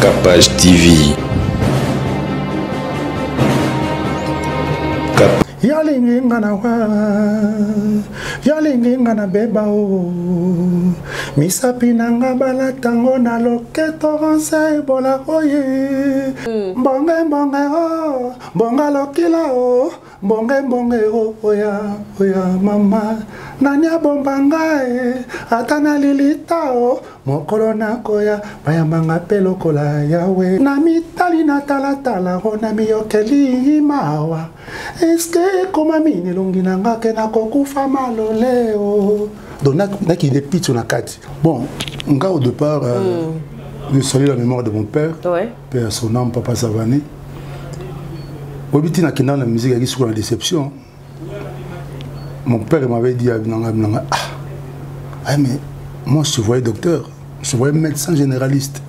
Capage TV. Cap Yolingi nga na wa Yolingi nga na beba o Misapi na nga balatango na loketo ronse ebola oye mm. Mbonge mbonge o Mbonga lokila o Mbonge mbonge o oya oya mama Nani abomba ngai ata na lilita o Mokolo nakoya bayambanga mpe lokola Yawe na mitali na talatala o na miyokeli mawa eske ekomami na elongi na nga ke nakokufa maloleo donc nakende pitso na kati bon nga au départ euh, mm. je salue la mémoire de mon père ouais. père son âme papa Savané oyebi ntina akendaka na musique ayaki suka na déception mon père m'avait dit ah, ah mais moi je voyais docteur je voyais médecin généraliste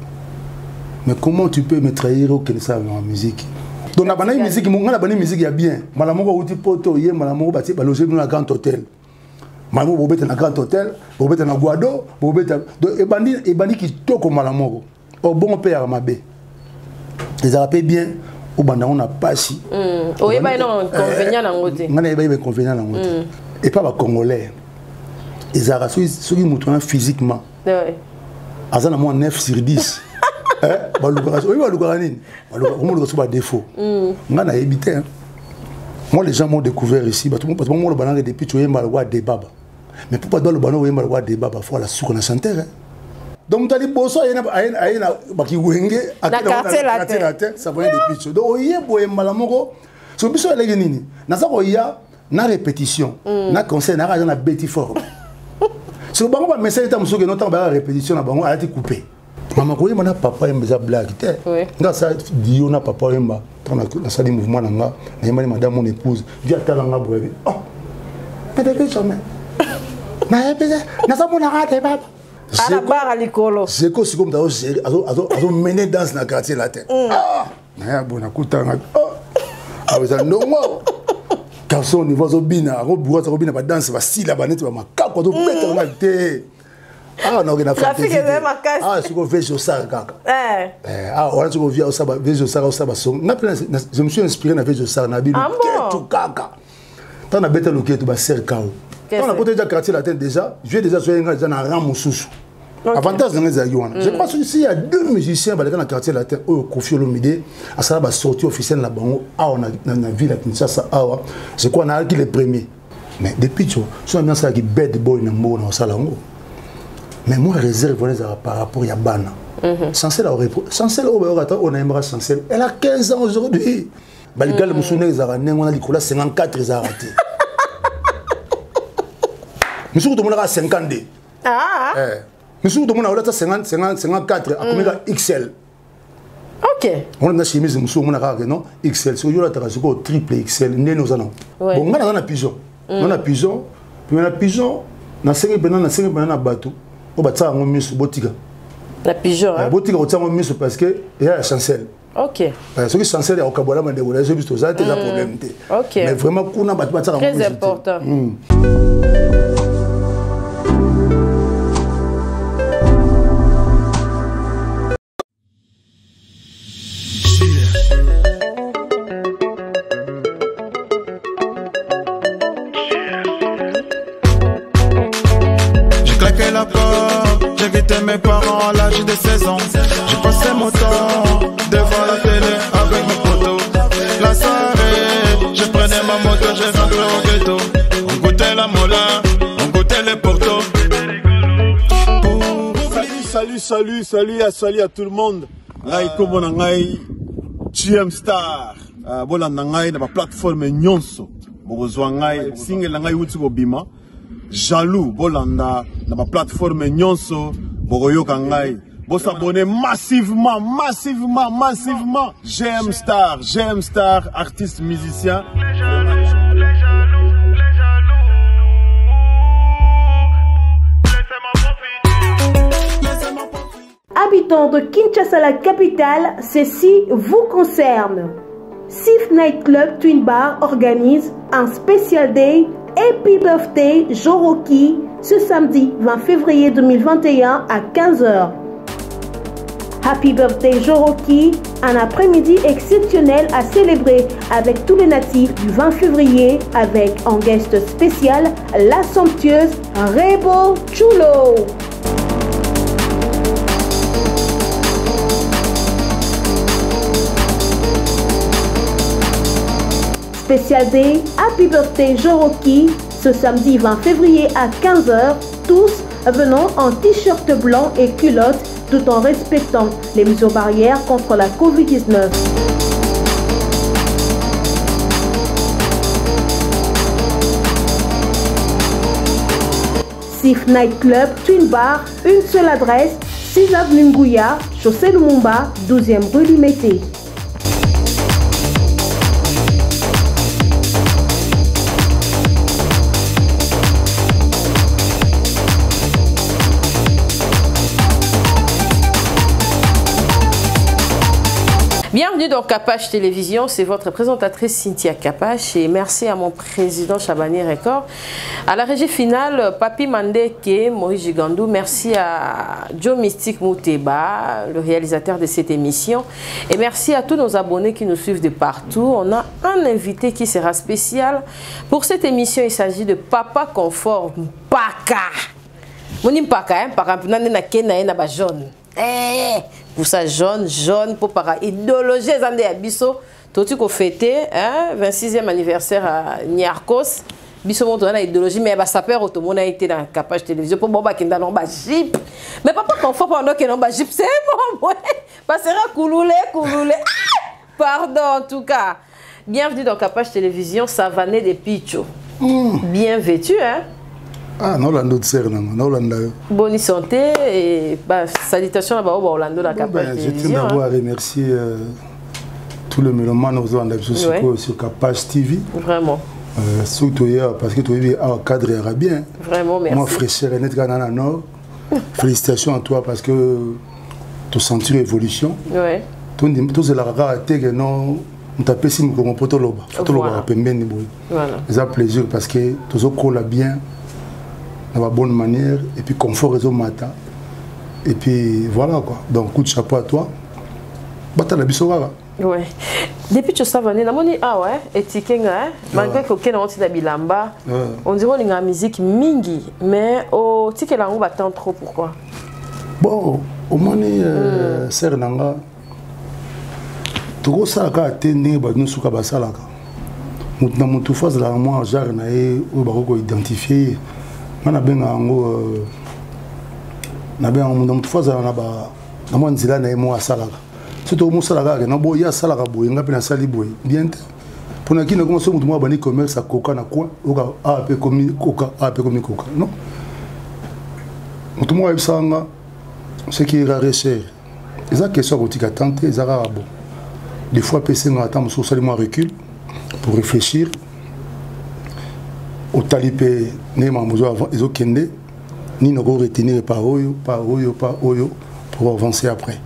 mais comment tu peux me trahir okende sala na musique donc nabandaki musique ngai nabandi musique ya bien mbala moko outi poto oye mbala moko batie baloge bino na grand hôtel mbala moko bobeta na grand hôtel bobeta na guado bobeta donc ebandi ebandi kitoko mbala moko obongo mpe yaka mabe ezalaka mpe bien obanda yango na pasi hmm. oyebaki na inconvénient nango te ngai nayebaki ba inconvénient nango te hmm. epa bacongolais ezalaka soki moto wana physiquement aza na mwa 9 sur 10 eh, balukaka oyebi balukaka nini omoluka so badéfaut hmm. ngai nayebi te moi les gens m'ont découvert ici bato bamoloba nanga depuis toyemba lokwa debaba mais mpo bato baloba na oyemba lokwa debaba fo ala suka na chanteur hein. donc moto ya liboso aye na bakiwenge quartier latin ça voyait des pitch donc oye boye mbala moko so biso eleki nini naza koya na répétition mm. na conseil naka aza na beti forme so bango bamesali ta mosusu keno ntango bayaka répétition na bango alati coupe mama koyemba na papa yemba eza blague te nga asala dio na papa yemba ntango nasali mouvement na nga nayembani madame mon épouse di atala nga boye oh mais depuis jamais nayebi te nazomonaka te baba ala bara likolo zeko sikoyo moto azomene danse na quartier latin mm. ah! naya boye nakutanga oh! awa eza ndongo garçon niveau azobina akobura azobina badanse basila baneti bamakako azobeta nga te awa naoke na fantasie sikoyo vege osala kaka eh. Eh, awa wana sikoyo via osala vege osala osala basongo nga mpe je me suis inspiré na vege osala na bino ah ketu kaka ntango nabeta loketu baser kao ntango nakota deja quartier latin déjà je déjà soye nga deja na rang mosusu avantage nanga ezalaki wana je crois soki si ya deux musiciens baleka na quartier latin oyo Koffi Olomide asala basortie officielle na bango awa na ville ya Kinshasa awa je crois nayaki le premier mais depuis tio so nami nasalaki bad boy na mbongo na kosala yango mais moi réserve wana ezalaka par rapport ya bana mhm. chancel chancel oyo bayoka ata oyo nayembaka chancel elle a 15 ans aujourd'hui baligale mm. mosusu ndenge ezalaka ndenge wana likolo ya 54 ezalaka te mosuku tomonaka 52 ah. eh. mosuku tomona olata 54 akomika mm. xl ok wana na chemise mosusu omona kaka ke non xl soki olataka sikoyo triple xl ndeni oza nango bon ngai naza na pigeon mm. nga na pigeon me na pigeon nasengi mpena nasengi mpena na bato oyo batiaka yango miso botika na pigeon eh, botika kotia yango miso parce que eza ya chancel ok eh, soki chancel ya kokabola bandeko na biso biso toza te eza mm. problème te ok mais vraiment kuna bato batiaka yango miso te mm. J'ai claqué la porte, j'ai quitté mes parents à l'âge de 16 ans. J'ai passé mon temps devant la télé avec mes potos. La soirée, je prenais ma moto, j'ai rentré au ghetto. On goûtait la mola, on goûtait les portos. Salut, salut, salut, salut à tout le monde. Ngai kombo na ngai GM Star. Uh, bolanda ngai na ba plateforme nyonso. Bokozwa ngai single na ngai wuti kobima. Jaloux bolanda na ba plateforme nyonso bokoyoka ngai. Bosabonner massivement, massivement, massivement. GM Star, GM Star, artiste musicien. Les jaloux, les jaloux, les jaloux. Laissez-moi profiter. Laissez-moi profiter. Habitants de Kinshasa, la capitale, ceci vous concerne. Sif Night Club Twin Bar organise un special day Happy Birthday Joroki ce samedi 20 février 2021 à 15h. Happy Birthday Joroki, un après-midi exceptionnel à célébrer avec tous les natifs du 20 février avec en guest spécial la somptueuse Rebo Chulo. Spécial Day, Happy Birthday Joroki, ce samedi 20 février à 15h, tous venant en t-shirt blanc et culotte tout en respectant les mesures barrières contre la Covid-19. Sif Night Club, Twin Bar, une seule adresse, 6 avenue Ngouya, chaussée Lumumba, 12e rue Limété. Bienvenue dans Capache Télévision, c'est votre présentatrice Cynthia Capache et merci à mon président Chabani Record. À la régie finale, Papi Mandeke, Maurice Gigandou, merci à Joe Mystique Mouteba, le réalisateur de cette émission. Et merci à tous nos abonnés qui nous suivent de partout. On a un invité qui sera spécial. Pour cette émission, il s'agit de Papa Confort Mpaka. Moni Mpaka, hein, Mpaka, na kena na ba jaune. Eh, pour ça jaune, jaune, pour para idéologie eza nde ya biso. Toti ko fêter, hein, 26e anniversaire à Niarcos. Biso moto na idéologie mais ba sapeur otomona été dans capage télévision pour ba kenda non ba jeep. Mais papa confort pendant que non ba jeep c'est bon ouais. Passera kouloulé kouloulé. Ah! Pardon en tout cas. Bienvenue dans Capage Télévision, Savané des Picho. Bien vêtu hein. Ah non Orlando de Serre non Orlando. Bonne santé et bah salutations là-bas au Orlando la Capage ben, Télévision. Je tiens d'abord à remercier tout le mélomane aux Orlando sur Capage TV. Vraiment. Surtout parce que tu es un cadre bien. Vraiment, merci. Moi, fraîcheur et net, Canada Nord. Félicitations à toi parce que tu sens une évolution. Oui. Tout c'est la rareté que non, on t'appelle si nous comprenons loba. Voilà. C'est un plaisir parce que tout ça colle bien, dans la bonne manière et puis confort réseau matin. Et puis voilà quoi. Donc coup de chapeau à toi. Bata la biso kaka. Ouais. Depuis que tu savais, namoni ah ouais, étiquette hein, malgré que aucun anti na bilamba, on dirait on a musique mingi, mais au ticket là on va tant trop pourquoi? Bon, au moins ser nanga toko sala ka te ndenge ba nyonso ka basalaka. Mutu na mutu face la moi genre na ye oyo bakoko identifier. Nga na benga yango na benga mutu na mutu face na ba na mwa nzela na ye mo asalaka. Surtout mo salaka ke na boya salaka boye nga pe na sali boye bien te. Pona ki na komo so mutu mo abandi commerce akoka na coin oka a pe komi koka a pe komi koka non. Mutu mo ayebisaka nga ce qui est rare cher. Eza question kotika tante eza kaka bon. Des fois pese nga ata mosusu osali mwa recul pour réfléchir. Otali pe ndenge makambo ezokende nini oko retenir par oyo par oyo par oyo pour avancer après.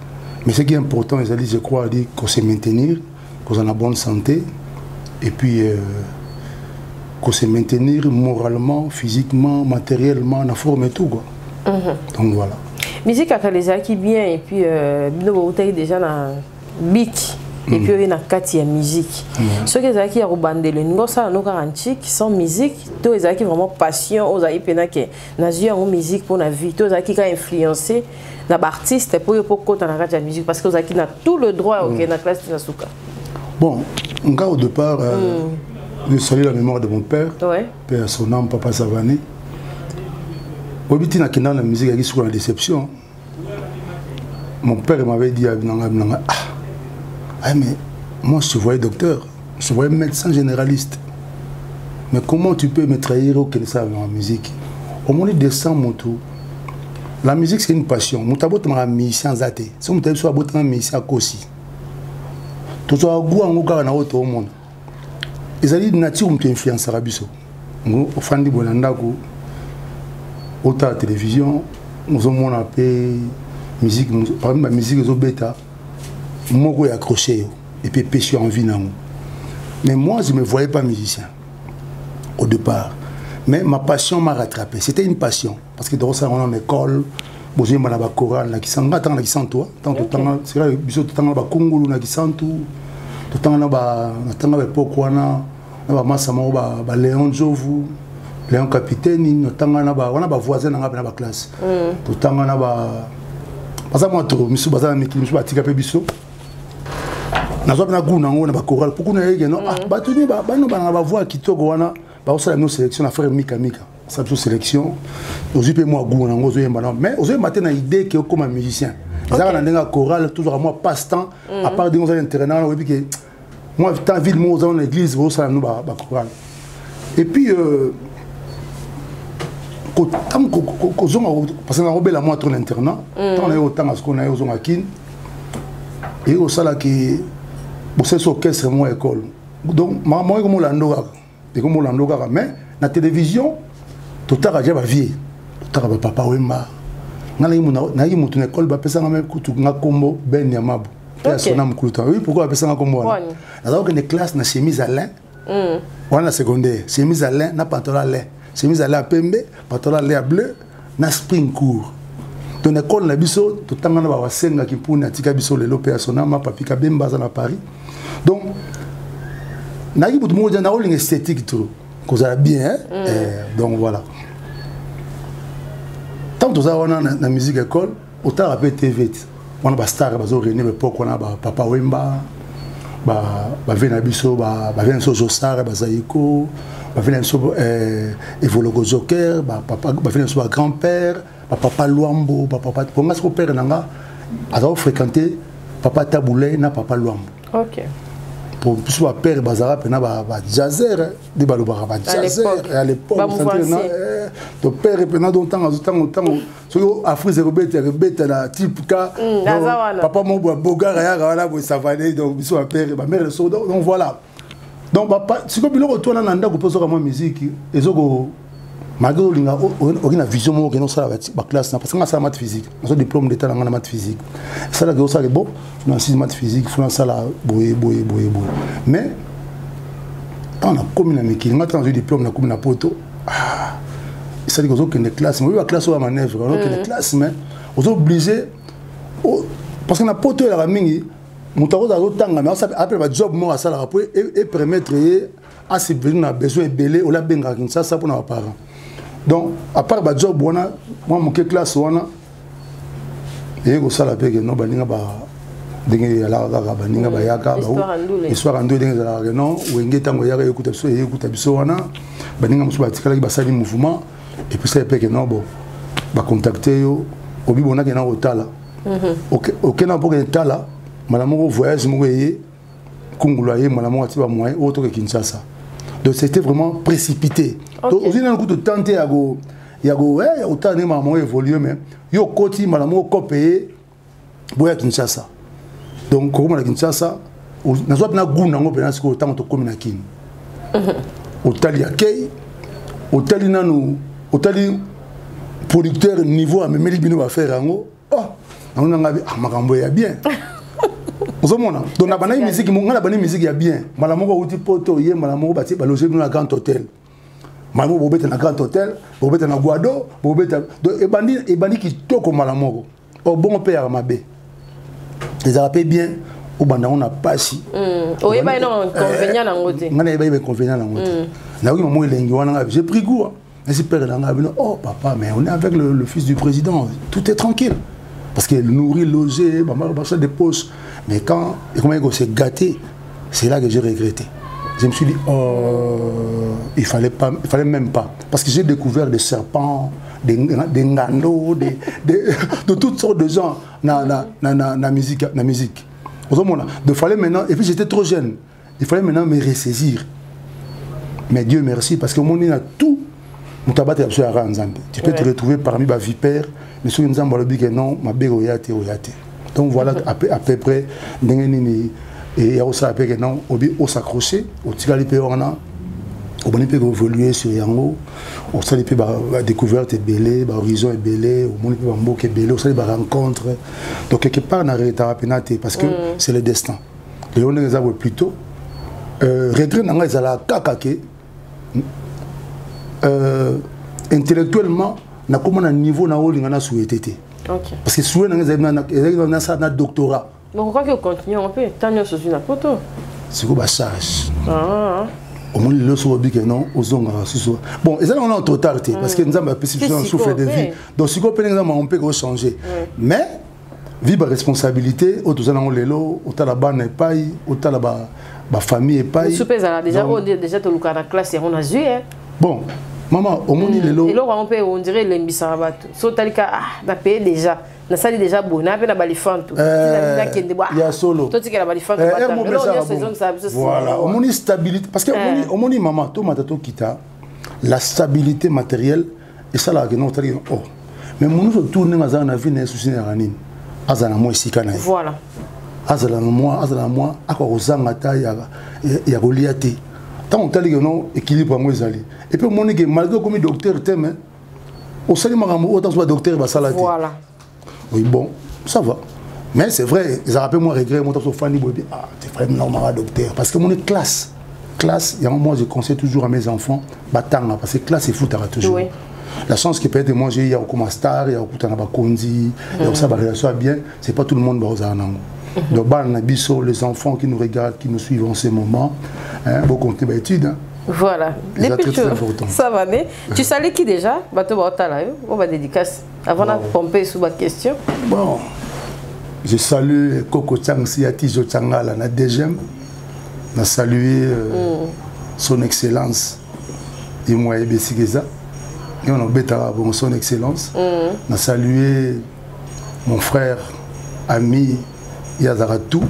Mais ce qui est important, je crois, c'est qu'on se maintenir, qu'on soit en bonne santé, et puis qu'on se maintenir moralement, physiquement, matériellement, en forme et tout, quoi. Donc voilà. Musique à Kaleza qui bien, et puis nous avons déjà dans bic, et puis il y a quatre musique. Ceux qui ont qui ont nous sommes sans musique, tous les qui vraiment passion, aux aïe pena que n'a en musique pour la vie, tous les qui ont influencé na artiste pour pour kota na kati ya musique parce que ozaki na tout le droit OK na classe na suka. Bon, nga au départ je salue la mémoire de mon père. Ouais. Père son âme papa Savané. Obiti na kenda na musique yaki suka na déception. Mon père m'avait dit nanga ah mais moi je voyais docteur, je voyais médecin généraliste. Mais comment tu peux me trahir au ça dans la musique? Au moment descend mon tour. La musique c'est une passion. Mutabo tama musicien zate. So mutabo so abota musicien kosi. Tozo agu ango kaka na oto monde. Ezali nature mutu influence biso. Ngo ofandi bona ndako ota télévision, ozomona pe musique parmi ma musique ezo beta moko ya accroché et puis pêcher envie nango. Mais moi je me voyais pas musicien au départ. Mais ma passion m'a rattrapé. C'était une passion. Parce que dans ça, on est en école, Bozoyemba na bachoral na Kisantu. Nga tanga na Kisantu, ntango totanga sika biso totanga na bakungulu na Kisantu, totanga na ba natanga ba époque wana na bamasa moko ba Léon Nzovu, Léon Capitaine, notanga na ba wana bavoisin na nga mpe na baclasse. Totanga na ba baza mwa tro misu, baza na mikili misu, batika mpe biso. Nazwa mpe na goût nango na bachoral mpo kuna yeke no, ah, bato ni bano bana bavoix kitoko wana, bakosala bino sélection na frère Mika Mika, osala biso sélection, ozwi mpe mwa goût nango, ozoyemba nango, mais ozoyemba te na idée ke okóma musicien. Ezalaka na ndenge ya chorale, tozwaka mwa passe temps à part ndenge ozali internat wana, oyebi ke mwa temps ville moko oza na église, bozosala bino bachoral. Et puis ntango kozonga, parce que nakobela mwa trop na internat, ntango naye kotanga sikoyo, naye kozonga Kine, eye kosalaki bosalisi orchestre mwa école. Donc makambo ekomolando kaka, ekomolando kaka. Mais na télévision totaka ja bavie, totaka bapapa Wemba. Nga nayaki motu na école bapesanga me kutu nga kombo Ben Yamabu mpe asona mokulu ta. Oui, pourquoi bapesanga kombo wana? Naza kokende classe na chemise à lin wana na secondaire, chemise à lin na pantalon à lin, chemise à lin ya pembe, pantalon à lin ya bleu na spring court. Donc na école na biso totanga na bawasengaki mpuni atika biso lelo mpe asonama, Papi Kabemba aza na Paris. Donc nayaki motu moko nakolinga esthétique trop, kozala bien, eh, donc voilà, ntango toza wana na musique école, otalaka mpe TV ti wana bastar bazo régner baépoque wana, bapapa Wemba, bave na biso, bave na biso Josar, Bazaiko, bave na biso Evoloko Joker, bave na biso bagrand père, bapapa Lwambo, bapapa. Ponga siko père na nga aza kofréquente papa Tabuley na papa Lwambo. Po biso bapère bazalaka mpena bajazzer nde balobaka, bajazzer à l'époque to père mpena. Donc ntango ntango soki Afrise ekobeta, ekobeta na type ka papa moko boye bogar ayaka wana boye savane. Donc biso bapère, bamère so. Donc voilà, donc sikoyo biloko to wana na ndako mpe ozoka mwa musique ezoko, malgré olinga oki na vision moko okende osala baclasse na, parce que nga asala math physique, nazo diplôme d'état na nga na math physique. Esalaki osalaki bon, funa nasisi math physique, funa nasala boye boye boye boye. Mais ntango nakomi na mikili, nga ntango nazwi diplôme, nakomi na Poto, esaliki ozokende classe, mais oyebi baclasse oyo ya manœuvre, ozokende classe mais ozo obligé, parce que na Poto oyelaka mingi moto akozala azotanga, mais apele bajob moko asalaka po epermettre ye asubvenir na besoin ebele oyo abengaka Kinshasa mpona baparent. Donc à part bajob wana, mwa moke classe wana eye kosala mpe ke no baninga ba ndenge ezalaka kaka, baninga bayaka, histoire ya ndule ndenge ezalaka ke non, Wenge ntango eyaka eyekuta biso, eyekuta biso wana, baninga mosusu batikalaki, basali mouvement. Et puis sala mpe ke non, bon, bacontacte yo, obi bonaki na kotala, okenda mpo kende tala mbala moko voyage moko eye kungulu aye mbala moko ati bamoyen oyo toke Kinshasa. Donc c'était vraiment précipité. Donc ozwi nanu kutu temps te ya kotala ndenge makambo moko évolue, mais yo okoti mbala moko kope ye boya Kinshasa. Donc kokoma na Kinshasa, nazwa mpena gu nango mpena. Sikoyo ntango tokómi na Kini, otali akei, otali nanu, otali producteur niveau amemeli bino baaffaire yango, oh, nango nanga ah, makambo ya bien ozomona. Donc nabandaki musique, nga nabandi musique ya bien. Mbala moko outi Poto, ye mbala moko batie baloge bino na Grand Hôtel, mbala moko bobeta na Grand Hôtel, bobeta na Guado, bobeta. Donc ebandi, ebandi kitoko mbala moko. O bongo mpe yaka mabe, ezalaka mpe bien obanda yango na pasi. Oyeba ino inconvénient nango te. Nga nayeba yeba inconvénient nango te. Nayoki mamo elengi wana, nga j'ai pris goût. Merci père nanga bino, oh papa, mais on est avec le fils du président, tout est tranquille, parce que nourri, logé, bama des poches. Mais quand et comment il s'est gâté, c'est là que j'ai regretté. Je me suis dit, oh, il fallait pas, il fallait même pas, parce que j'ai découvert des serpents, des ngando, de toutes sortes de gens na musique, na musique ozomona. Il fallait maintenant, et puis j'étais trop jeune, il fallait maintenant me ressaisir. Mais Dieu merci, parce que mon a tout moto abatela biso yaka Nzambe. Tu peux te retrouver parmi bavipère, mais soki Nzambe alobi ke non, mabe oya te, oya te. Donc voilà à peu près ndenge nini ya kosala mpe ke non, obi os'accroche, otikali mpe wana, obandi mpe koévolue sur yango, osali mpe badécouverte ebele, bahorizon ebele, omoni mpe bamboka ebele, osali barencontre. Donc quelque part na regrettaka mpena te, parce que c'est le destin. Lelo ndenge eza boye, plutôt regret na ngai ezalaka kaka ke intellectuellement nakóma na niveau na olinga na souhaité te. Okay. Parce que souhait na nga ezalaki nasala na doctorat. Mais okokaki ocontinue yango mpe ntango nyonso ozwi na poto. Sikoyo bacharge. Ah. Omoni lelo soki obike non, ozongaka susu. Bon, eza nango na trop tard te, parce que Nzambe apesi biso un souffle de vie. Donc sikoyo mpe ndenge eza makambo mpe kochange, mais vi baresponsabilité oyo toza nango lelo, otala bana epai, otala bafamille epai. Mosusu mpe ezala déjà oyo déjà tolukaka na classe, yango nazwi. Bon, mama, omoni lelo eloko yango mpe on dirait elembisaka bato. So otali ka, ah, napaye déjà, nasali déjà boye, naa mpe na balifantu, nakende. Ya solo. Totikela balifantu. Nyonso ezongisaka biso. Voilà, omoni stabilité, parce que omoni, mama, tomata tokita, la stabilité matérielle esalaka ke non, otali, oh, mais mono surtout ndenge azala na vie na ye, susi nayaka nini, azala na mwa esika na ye. Azala na mwa, azala na mwa, akoka kozanga ata ya kolia te. Ntango otali ke non, équilibre yango ezali. Et puis omoni ke malgré okomi docteur te, mais osali makambo oyo ntango so badocteur basala te. Oui, bon, ça va, mais c'est vrai, ezalaka mpe mwa regret. Mo ntango ofandi boye, ah, c'est vrai, naomaka docteur, parce que moni classe, classe yango, moi je conseille toujours à mes enfants batanga, parce que classe efutaka toujours. La chance que peut-être moi j'ai, ya okoma star, ya okutana bakonzi, ya kosala barelation ya bien, c'est pas tout le monde baozala nango. Donc bana na biso, les enfants qui nous regardent, qui nous suivent en ce moment, hein, bocontinue baétude, hein. Voilà. Eza Depuis très, très important. Ça va, mais tu salues qui déjà? Bato baotala yo, on va dédicace. Avant de pomper sous ma question. Bon, je salue Coco Changsi Atijo Changala na DGM. Na salué son excellence Imwa Ebesigeza. Et on a bon, son excellence. Na salué mon frère, ami Yazaratou,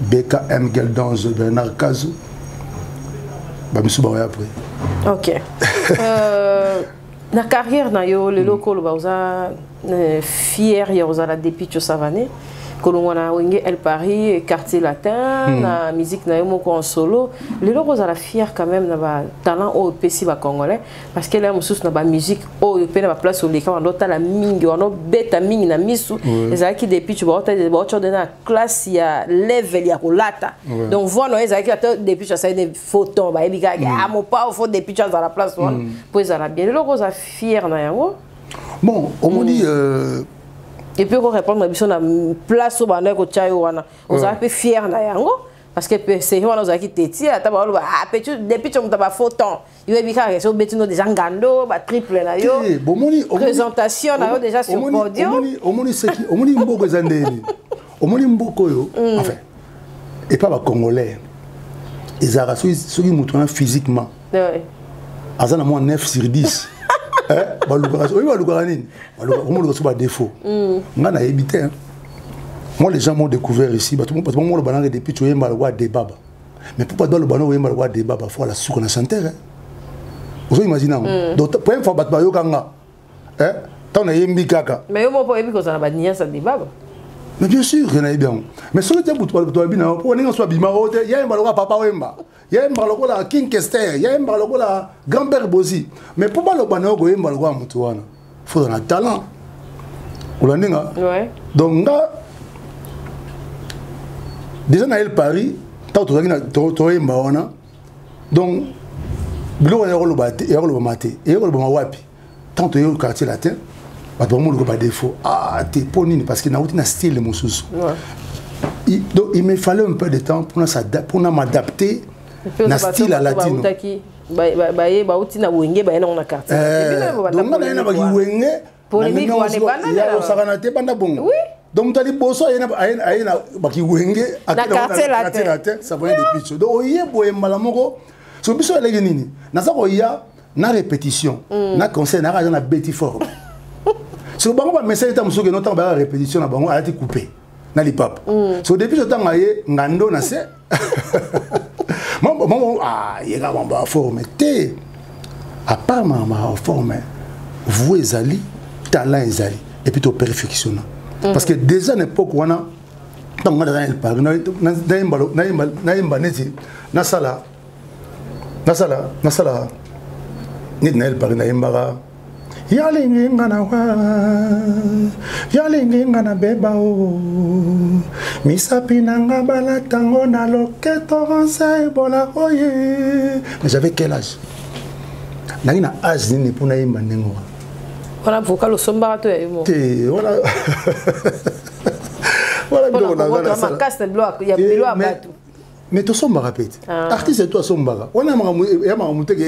BKM Geldange Bernard Kazou. Bah, monsieur Baoya après. Ok. Na carrière na yo lelo, koloba oza fier ya ozala Depitcho Savané, kolongwa na Wenge El Paris, Quartier Latin, na musique na yo moko en solo, lelo kozala fier quand même na batalent oyo opesi bacongolais, parce que lelo mosusu na bamusique oyo mpe na baplace oleka, wana otala mingi, wana obeta mingi na misu, ezalaki Depitcho baotya na classe ya level ya kolata. Donc voix na yo ezalaki ata Depitcho asali ne photo, bayebi kaka, ah, mopao, faut Depitcho azala place wana mpo ezala bien. Lelo kozala fier na yango? Bon, omoni Et puis korépondre biso na place oyo bandaki kotya yo wana, ozala mpe fier na yango, parce que série wana ozalaki teti, ata baloba, ah, petit Depitcho, moto bafaux ton, yoyebi kaka so obeti no déjà ngando batriple na yo. Te, bomoni Présentation na yo déjà sur podium. Omoni seki, omoni mboka eza ndeni, omoni mboka oyo, enfin epa bacongolais ezalaka soki moto wana physiquement aza na mwa 9 sur 10, eh, balukaka oyo, balukaka nini, omoluka so badéfaut. Nga nayebi te, hein. Moi, les gens m'ont découvert ici, bato bamoloba nanga depuis toyemba lokwa Debaba. Mais pourquoi baloba na oyemba lokwa Debaba? Fo ala suka na chanteur, hein. Ozo imagine yango. Donc première fois bato bayoka nga, eh, ntango nayembi kaka. Mais yo moko oyebi kozala baniance ya Debaba. Mais bien sûr ke nayebi yango, mais soki tia butu, bato babi na yo mpo ndenge so abima oyo te, yayemba lokola Papa Wemba, yayemba lokola King Kester, yayemba lokola grand père Bozi. Mais mpo baloba na yo koyemba lokola motu wana, faut na talent, olandi nga. Donc nga déjà na El Paris, ntango tozalaki na toyemba wana, donc biloko ya koloba te, ya kolobama te, eya kolobama wapi? Ntango toyei Quartier Latin, bato bamoluka badéfaut, ah te, mpo nini? Parce que nauti na style mosusu. Donc il me fallait un peu de temps mpona m'adapter na style ya latino. Baye bauti na Wenge, baye nango na quartier. Donc nga naye na baki Wenge. Polémique wana ebanda. Osakana te, banda bongo. Donc moto aliboso aye na baki Wenge. Na Quartier Latin. Latin, ça voyait Depitcho. Donc oye boye mbala moko so biso eleki nini, naza koya na répétition, na concert naka aza na beti forme. So bango bamesali ta mosuku eno, ntango bayaka répétition na bango, alati coupe na lipapa. So depuis so ntango aye ngando na se mamo, ah, yeka mambo ya forme te. À part makambo ya forme, voix ezali, talent ezali, et puis toperfectionna, parce que déjà na époque wana, ntango nga naza na El Paris, nayemba neti nasala neti na El Paris, nayembaka yalingi nga na wa, yalingi nga na beba o, misapi na nga balatango na loketo ronse ebola oye. Mais j'avais quel âge? Nangi na âge nini mpo nayemba ndenge wana? Wana vocal osombaka to ya yo moko? Te, wana wana biloko na nga nasala. Makasi na biloko ya bilo ya bato. Mais tosombaka mpe te. Artiste to asombaka wana ya makambo teke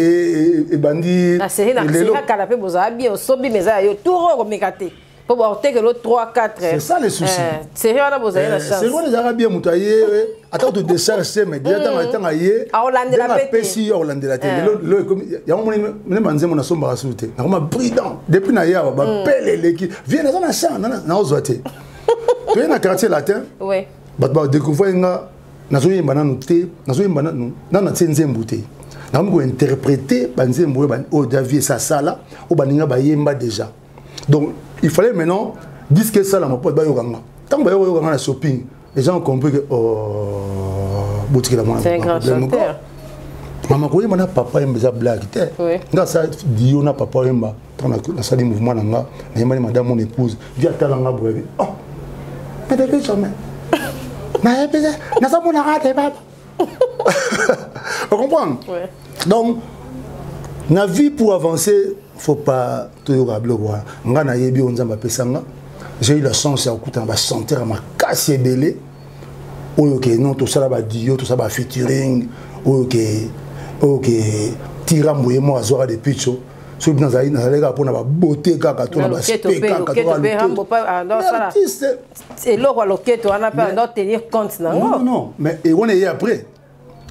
ebandi. Na série na série kala mpe bozala bien, osombi mais eza ya yo, tour oyo komeka te mpo baotekelo 3 4. C'est ça le souci. Série wana bozali na chance. Série wana ezalaka bien, moto aye ata to décharge te, mais déjà ntango aye aolandela mpe apesi yo, aolandela te. Lelo ekomi yango moni ne banzembo nasombaka susu te, nakoma bridant depuis na ye awa bapele eleki vie naza na champ naozwa te. Toye na Quartier Latin, bato badécouvrir nga, nazoyemba nanu te, nazoyemba nanu nanu natie nzembo te, nakomi kointerpréter banzembo oyo oyo Davi esasala, oyo baninga bayemba déjà. Donc il fallait maintenant disque esalama mpo bayoka nga. Ntango bayoka yoka nga na shopping, les gens ont compris que oh, botikela mwana. C'est un grand chanteur. Mama koyemba na papa yemba eza blague te. Nga asala dio na papa yemba, ntango nasali mouvement na nga, nayembani madame mon épouse vi atala nga boye: "Oh, mais depuis jamais nayebi te, nazomonaka te baba." On comprend? Ouais. Donc na vie, pour avancer, faut pas toyoka biloko wana. Nga nayebi oyo Nzambe apesa nga. J'ai eu la chance ya kokutana bachanteur ya makasi ebele oyo ke non, tosala baduo, tosala bafeaturing, oyo ke tirambo ye moko azwaka de picho. Soki nazali kaka mpona babote kaka to na baspe kaka. Artiste eloko ya loketo wana mpe ando tenir compte nango. Non, non, mais wana eye après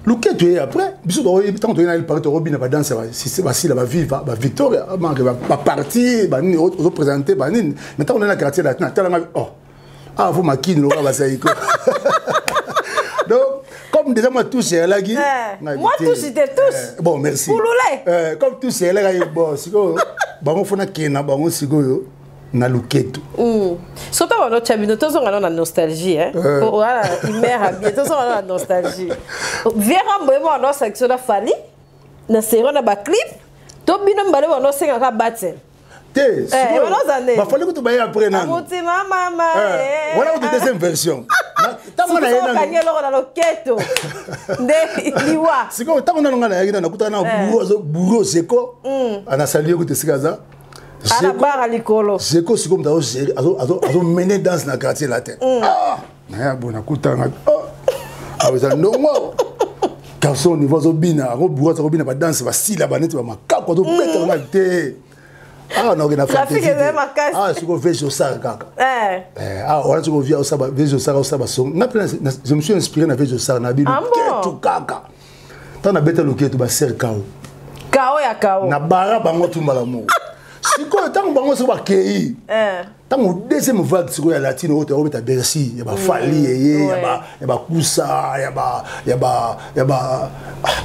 loketo, eye après biso. Ntango toye na El Paris, tokobina badanse, basila baviva bavictoria manke baparti banini, ozoprésente banini. Mais ntango naye na Quartier Latin, atalanga: "Oh, ah, fo makini lokola basaiko." Donc comme déjà moi touche eyalaki. Moi touche te touche. Bon, merci. Pulule. Comme touche eyalaki, bon, sikoyo bango fo nakende na bango sikoyo na luketo. Soki bano tya bino, tozonga no na nostalgie wana imere bien, tozonga no na nostalgie. Vieux Rambo ye moko ando na Fally na série na baclip to bino mibale bano osengaka batel. Te, bafali kutu baye après nanu. Mutima mama. Wana kutu deuxième version. Ntango na ye nanu eloko na loketo nde liwa. Sikoyo ntango nano ngai nayaki, nano nakutana na bourreau Zeko, anasali ye kutu esika aza. Ana bara likolo. Zeko sikoyo moto azomene danse na Quartier Latin. Naya boye, nakutanga eza ndongo garçon niveau azobina, akobourreau azakobina badanse, basila baneti bamakako, azobeta ngai te awa naoke na. Fantaisie. Sikoyo vege osala kaka awa wana, sikoyo via osala vege, osala osala basongo. Nga mpe je me suis inspiré na vege osala na bino ketu kaka. Ntango nabeta loketu, baser kao. Kao ya kao. Na bara bango tumbala moko. Sikoyo ntango bango soko bakei, ntango deuxième vague sikoyo ya latine oyo toyakobeta Bercy ya bafali eye, ya bakusa, ya ba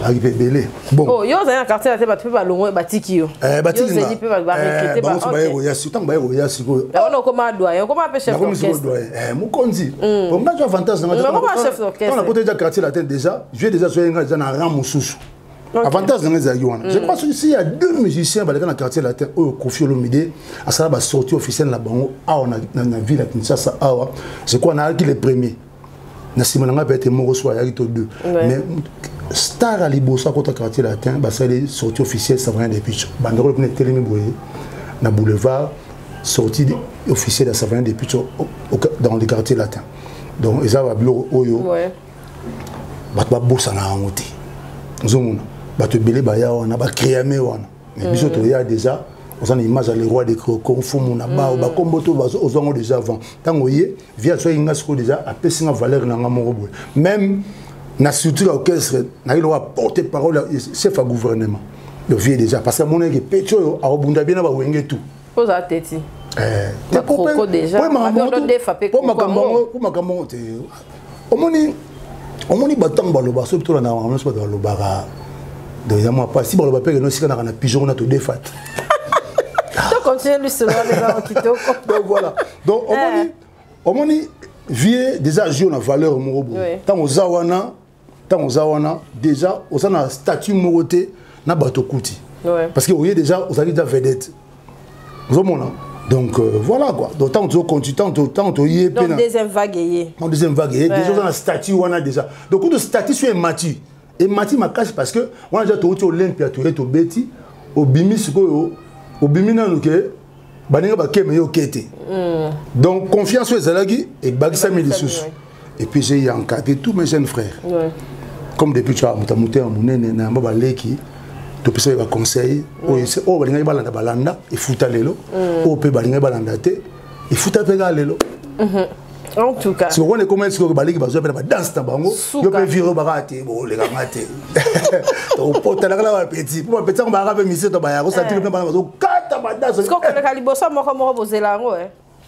baki mpe ebele. Bon, yo ozali na Quartier te, bato mpe balongo batiki yo. Batiki bango so baye koya. Ntango baye koya sikoyo, wana okoma doyen, okoma mpe chef d'orchestre doyen mokonzi. Bon, nga zwa avantage nanga ntango nakota déjà Quartier Latin, déjà je déjà zoye nga déjà na rang mosusu. Avantage nanga ezalaki wana. Je crois soki s'il y a deux musiciens baleka na Quartier Latin oyo Koffi Olomide asala basortie officielle na bango awa na ville ya Kinshasa awa, je crois nayaki le premier. Na nsima na ngai peut-être moko so ayaki to deux, mais star ya liboso akota Quartier Latin, basali sortie officielle, Savane de Picho. Bandeko mpona etelemi boye na boulevard, sortie officielle ya Savane de Picho dans le Quartier Latin. Donc eza babiloko oyo bato babosana yango te. Ozomona bato ebele baya wana, bacréame wana, mais biso toya déjà oza na image ya le roi de croco, mfumu na bao, bakombo to ozwango déjà avant. Ntango ye vieux azwaki nga sikoyo, déjà apesi nga valeur na nga moko boye. Même na structure ya orchestre, nayi lokola porte parole, chef ya gouvernement. Le vieux déjà, parce que amonaki peti oyo akobunda bien na bawenge tout. Ozala teti. Po makambo yango te. Omoni bato ntango baloba, soki tolanda makambo nyonso bato balobaka, donc eza mwa pasi. Baloba mpe keno esika naka na pigeon kuna todefa te. Tocontinue lisolo wana, eza kitoko. Donc voilà, donc omoni vieux déjà azwi na valeur moko boye. Ntango oza wana déjà oza na statut moko te na bato okuti, parce que oye déjà, ozalaki déjà vedette, ozomona. Donc voilà quoi. Donc tant que continue, tant toye mpe deuxième vague eye. Non, deuxième vague eye déjà, oza na statut wana déjà. Donc kutu statut so emati makasi, parce que wana déjà touti Olympia, toye tobeti, obimi sikoyo, obimi nanu ke Baninga bakeme yo oke te. Donc confiance oyo ezalaki ebakisami lisusu. Et puis j'ai encadré tous mes jeunes frères. Comme depuis tu as moto motema monene na yamba baleki, topesa ye baconseil oyo oyo balingaki balanda, balanda, efuta lelo. Oyo mpe balingaki balanda te, efuta mpe kaka lelo. En tout cas. Sikoyo wana ekoma sikoyo baleki bazwa mpe na badanse na bango. Suka. Yo mpe viro bakaka te, bolekanga te, topotalaka na bapeti mpo bapeti yango bayaka mpe mise to bayaka osatili mpe bana bazokata badanse. Sikoyo koleka liboso moko moko, bozela yango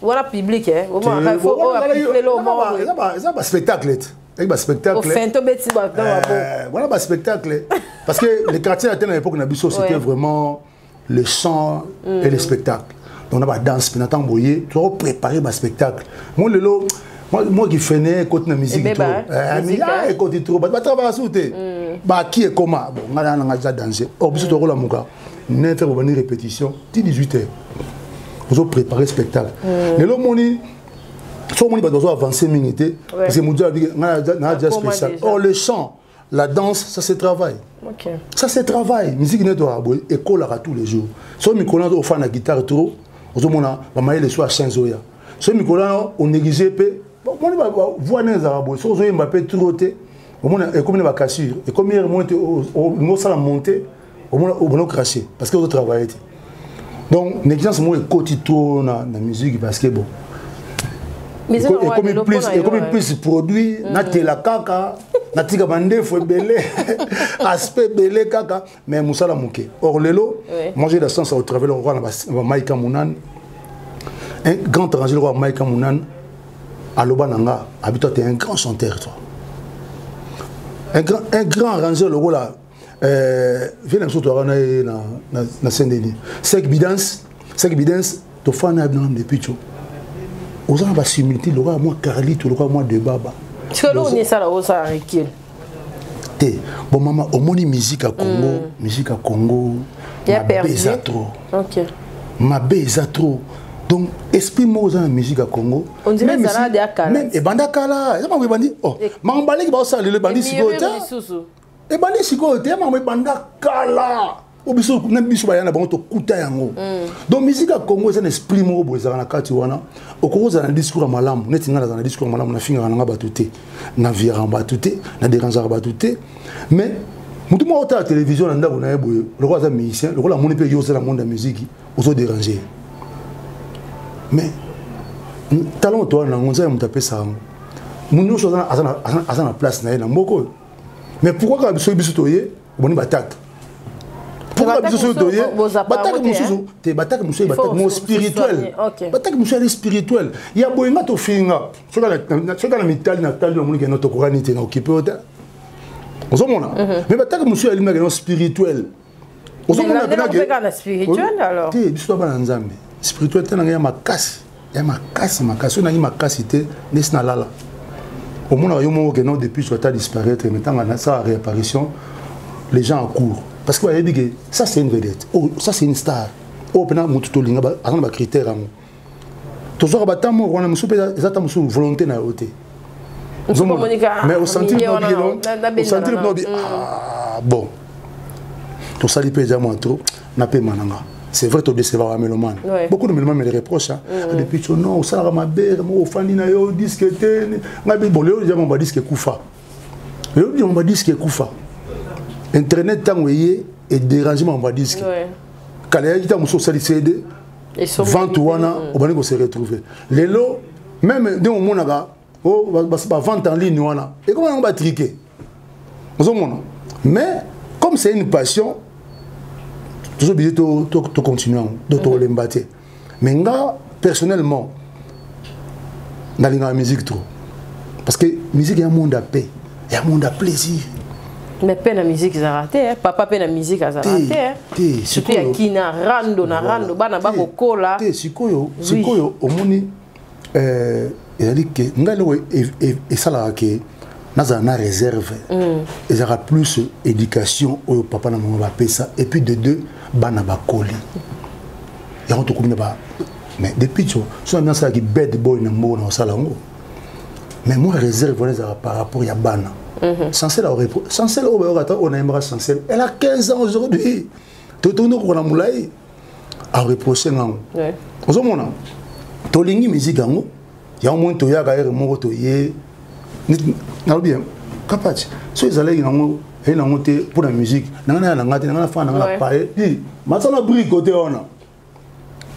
wana public omonaka, il faut oyo appliquer lo moko boye. Eza baspectacle te, ezaki baspectacle. Ofin tobeti bato na maboko. Voilà, baspectacle, parce que les quartiers latin à l'époque na biso, c'était vraiment le chant et le spectacle. Donc na badanse mpe na ntango boye toko préparer baspectacle. Mo lelo moi qui fene ekoti na musique Ebeba, trop. hein, musique, Ah, hein. ekoti trop, bato batravaillaka su te, baki ekoma bon, ngai nanga eza danger. Or biso tokolamuka 9 heures, bobandi répétition ti 18 heures, ozo préparer spectacle. Lelo omoni, so omoni bato bazo avancer mingi te, parce que motu abi ngai na déjà Akoma spécial. déjà. Or le chant, la danse, ça c'est travail. Ça c'est travail. Musique nde toyaka boye, ekolaka tous les jours. So mikolo wana ofanda na guitare trop, ozomona bamayele so achange oya. So mikolo wana onéglige mpe, omoni voix nde ezalaka boye. So ozoyemba mpe trop te, omona ekomi na bacassure, ekomi ere moko te, olingi osala monte, omona obona ocracher parce que ozotravaille te. Donc négligence moko ekoti trop na musique, parce que bon, Musique yango ekomi lelo plus mpona yo, ekomi plus produit. Natela kaka, natika bandefu ebele, aspect ebele kaka, mais mosala moke. Or lelo, moi j'ai la chance à travailler le roi na bamaika Munan, un grand arrangeur, le roi Maika Munan aloba na nga abi: toi, t'es un grand chanteur, toi, un grand arrangeur lokola vie na biso toyaka na ye na Saint-Denis, Sek Bidance. Sek Bidance tofanda na ye depuis tio oza na basimilitude lokola mwa Carlito, lokola mwa Debaba. Sikoyo eloko nini esala osala recul? Te, bon mama, omoni musique ya Congo, musique ya Congo Ya mabe perdu. eza trop. Mabe eza trop. Donc esprit moko eza na musique ya Congo. On dirait Même ezala si- de ya kala. même ebanda kala, eza makambo ebandi. Oh, makambo baleki baosala lelo ebandi sikoyo te. Emire lisusu. Ebandi sikoyo te, makambo ebanda kala o biso na biso baya na bango tokuta yango. Donc musique ya Congo eza na esprit moko boye ezalaka na kati wana. Okoki kozala na discours ya malamu neti ngai nazala na discours ya malamu, nafingaka nanga bato te, naviaka bato te, nadérangeaka bato te, mais motu moko otala télévision na ndako na ye boye, lokola aza musicien, lokola amoni mpe yo ozala monde ya musique, ozodéranger. Mais talent to wana nango, nzambe moto apesa yango, motu nyonso aza na place na ye na mboka oyo. Mais pourquoi kaka biso, biso toye oboni batake? Pourquoi biso soki toye batake mosusu te? Batake mosusu, batake mo spirituel, batake mosusu ali spirituel ya boye. Nga tofinga, soki na mitali na tali, namoni keno tokokani te na okipe oyo te, ozomona. Mais batake mosusu alimaka no spirituel, ozomona. Te, biso to bana Nzambe, spirituel te. Nanga ya makasi, ya makasi makasi oyo nangi makasi te ndesi nalala. Omonaka yo moko keno depuis so ata disparaître, mais ntango asala réapparition, les gens accourent parce que bayebi ke ça c'est une vedette, oh, ça c'est une star. Oyo mpena motu tolinga aza na bacritère yango. Tozwaka bata moko wana, mosusu mpe eza ta mosusu volonté na yo te, mais osentir obi ah bon, tosali mpe eza mwa trop, napema nanga. C'est vrai, todécevoir bamélomane. Beaucoup de mélomanes me le reprochent, hein. Depuis tu non osalaka mabe moko, ofandi na yo disque te. Ngai bon, lelo eza mwa badisque ekufa, lelo mwa badisque ekufa. Internet ntango eye edérange mambo ya disque. Kala eyaki ntango mosusu osali CD, vente wana obandi kose retrouver. Lelo même ndenge omonaka bavente en ligne wana ekoma yango batriquer, ozomona. Mais comme c'est une passion, tozobile tocontinue yango, donc tokolemba te. Mais nga personnellement nalingaka musique trop, parce que musique ya monde ya paix, ya monde ya plaisir. Mais mpe na musique ezalaka te, papa, mpe na musique azalaka te. Surtout ya kina rando na rando, bana bakokola. Te, sikoyo, sikoyo omoni, ezali ke ngai eloko esalaka ke nazala na réserve, ezalaka plus éducation oyo papa na mama bapesa, et puis de deux, bana bakoli yango tokomi na ba. Mais depuis tio so na nasalaki bad boy na mboka na kosala yango, mais moi réserve wana ezalaka par rapport ya bana. Chancel, Chancel oyo bayoka ata oyo nayembaka, Chancel, elle a 15 ans aujourd'hui. Totondi okoka na molai areproche ngango. Ozomona tolingi musique yango yango moni toyaka ere moko toye nalobi kapati so ezalaki nango eye nango te mpo na musique nanga naya na nga te nanga nafana nanga na paye i masala briko te wana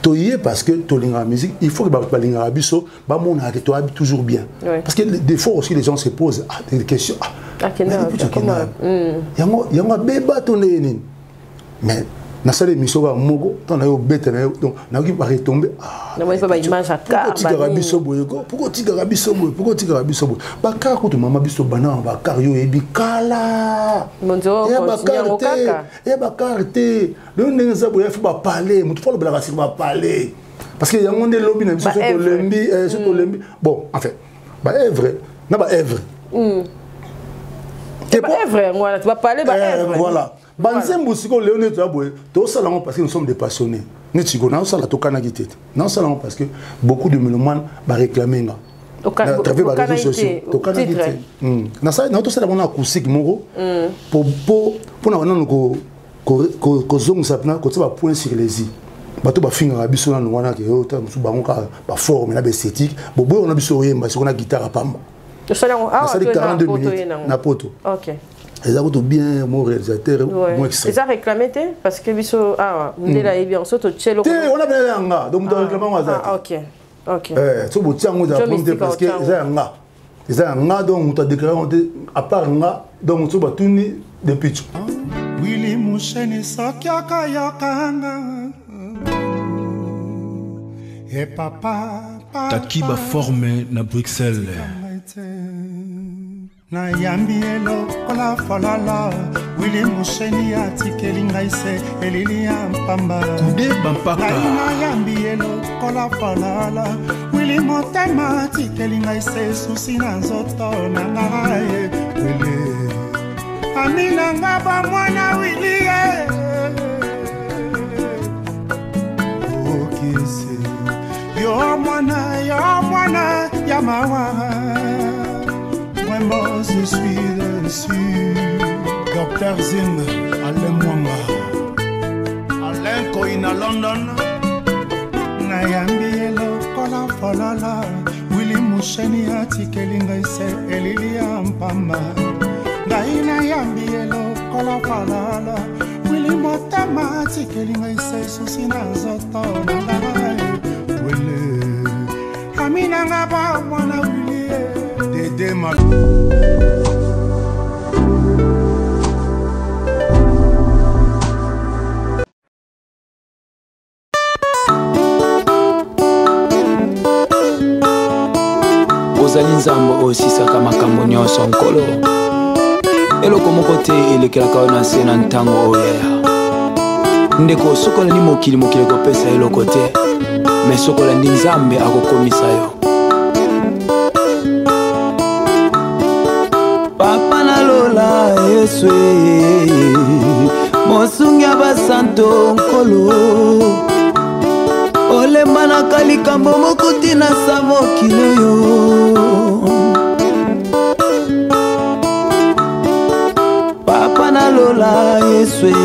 toye parce que tolingaka musique. Il faut que bato balingaka biso bamonaka ke toyabi toujours bien, parce que des fois aussi les gens se posent des questions. Ah, yango yango abeba to ndenge nini? Mais nasala émission kaka moko ntango naye obeta na ye, donc nayoki baretombe. Otikaka biso boye ko? Pourquoi otikaka biso boye? Pourquoi otikaka biso boye? Bakar kutu mama biso bana bakar yo oyebi kala ya bakar te, ya bakar te. Lelo ndenge eza boye, fo bapale moto fo alobelaka sika bapale, parce que yango nde lobi na biso so tolembi, so tolembi. Bon, en fait baevre na baevre. Baevre yango wana bapale baevre. Voilà, banzembo sikoyo lelo nde toya boye, tosala yango parce que nous sommes des passionnés. Neti sikoyo naosala tokanaki te, naosala yango parce que beaucoup de mélomanes baréclame nga à travers baréseaux sociaux. Tokanaki te, naotosala yango na acoustique moko mpona nanu kozongisa mpena kotia bapoint sur les i. Bato bafingaka biso nanu wana ke oyo mosusu bango kaka baforme na baesthétique boboyo wana. Biso oyemba sikoyo na guitare pamba, nasali 42 minutes na poto. Eza kutu bien mo réalisateur mo extrait. Eza réclamé te parce que biso awa ndela ayebi yango so totie. Te, wana pene ya nga, donc moto aréclame yango aza te. So botia yango eza problème te parce que eza ya nga, eza ya nga, donc moto adéclare yango te à part nga. Donc so batuni depuis. Willy Musheni soki okoyokanga e papa. Taki baforme na Bruxelles. Nayambi ye lokola fololo. Willy Musheni atikeli ngai se elili ya mpamba. Kude bampaka. Ngai nayambi ye lokola fololo. Willy motema atikeli ngai se susi na nzoto na ngai. Willy ami na nga bamwana Willy ye okisi yo mwana, yo mwana ya mawa. Vraiment je suis déçu. Dr Zing Alain Mwanga, Alain Koina London. Nayambi ye lokola fololo. Willy Musheni atikeli ngai se elili ya mpamba. Ngai nayambi ye lokola fololo. Willy motema atikeli ngai se susi na nzoto na ngai. Wele ami na nga ba mwana Willy. Dede ma. Ozali Nzambe oyo osisaka makambo nyonso, Nkolo. Eloko moko te elekelaka yo na se na ntango oyo yaya. Ndeko, soki olandi mokili, mokili ekopesa eloko te, me soki olandi Nzambe, akokomisa yo. Papa na lola, Yesu, mosungi ya basanto, Nkolo, olembanaka likambo moko te na sa mokili oyo. Papa na lola, Yesu,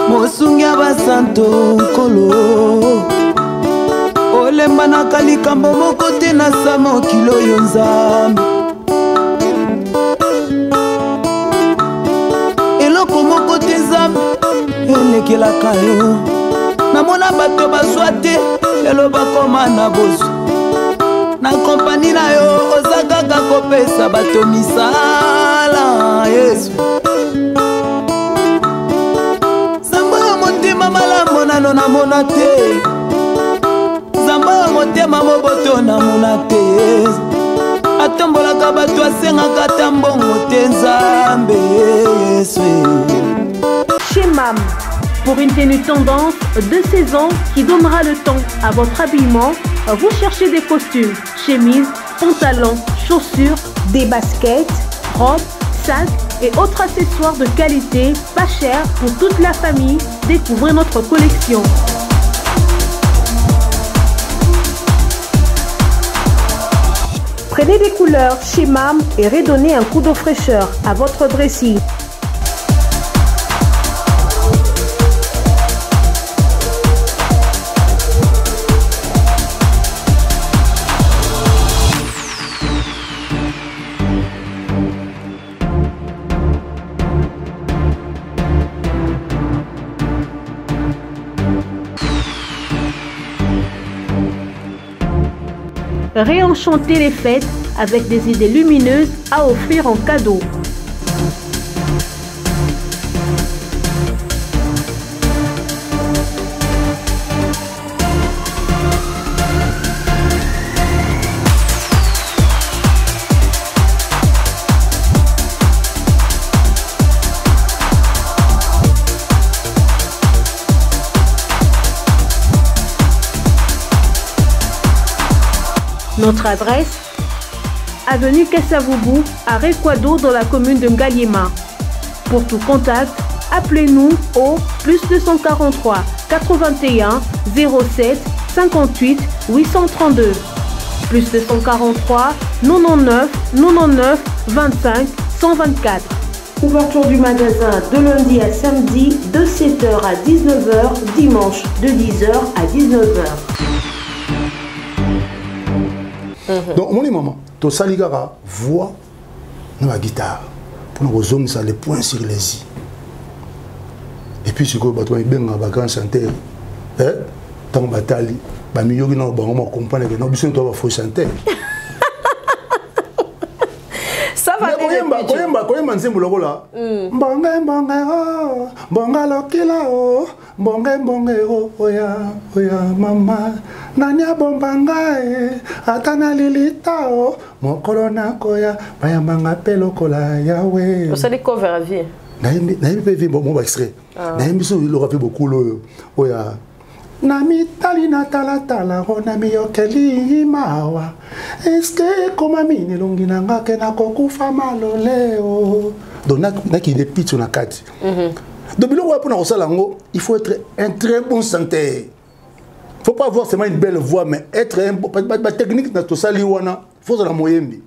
mosungi ya basanto, Nkolo, olembanaka likambo moko te na sa mokili oyo. Nzambe, eloko moko te, Nzambe, elekelaka yo. Namona bato bazwa te, lelo bakoma na bozwi na kompani na yo. Oza kaka kopesa bato misala. Yesu, Nzambe ya motema malamu, nano namona te. Nzambe ya motema moboto, namona te. Atombolaka bato, asengaka ata mbongo te. Nzambe Yesu. Chez MAM, pour une tenue tendance de saison qui donnera le ton à votre habillement, vous cherchez des costumes, chemises, pantalons, chaussures, des baskets, robes, sacs et autres accessoires de qualité, pas cher pour toute la famille. Découvrez notre collection. Prenez des couleurs chez MAM et redonnez un coup de fraîcheur à votre dressing. Réenchanter les fêtes avec des idées lumineuses à offrir en cadeau. Notre adresse Avenue Kassavoubou, à Rekwado, dans la commune de Ngaliema. Pour tout contact, appelez-nous au plus 243 81 07 58 832. Plus 243 99 99 25 124. Ouverture du magasin de lundi à samedi de 7h à 19h, dimanche de 10h à 19h. Donc omoni mama tosali kaka voix na baguitare mpona kozongisa les points sur les i. Et puis sikoyo bato bamibengaka bagrand chanteur, ntango batali bamiyoki nano bango macomprendre ke no biso to bafaux chanteur. Ça va. Koyemba koyemba koyemba nzembo lokola mbonge mbonge o mbonga lokila o mbonge mbonge o oya oya mama nani abomba ngai ata na lilita o mokolo nakoya bayambanga mpe lokola yawe. Osali cover à vie. Nayembi mpe vie mo baextrait nayembi so eloka mpe bokulu oyo oyo na mitali na talatala o na miyokeli mawa eske ekomami na elongi na nga ke nakokufa maloleo. Donc nakende pitso na kati. Donc biloko wana mpona kosala yango, il faut être un très bon chanteur. Faut pas avoir seulement une belle voix, mais être un bon batechnique na tosali wana, faut ozala moyembi.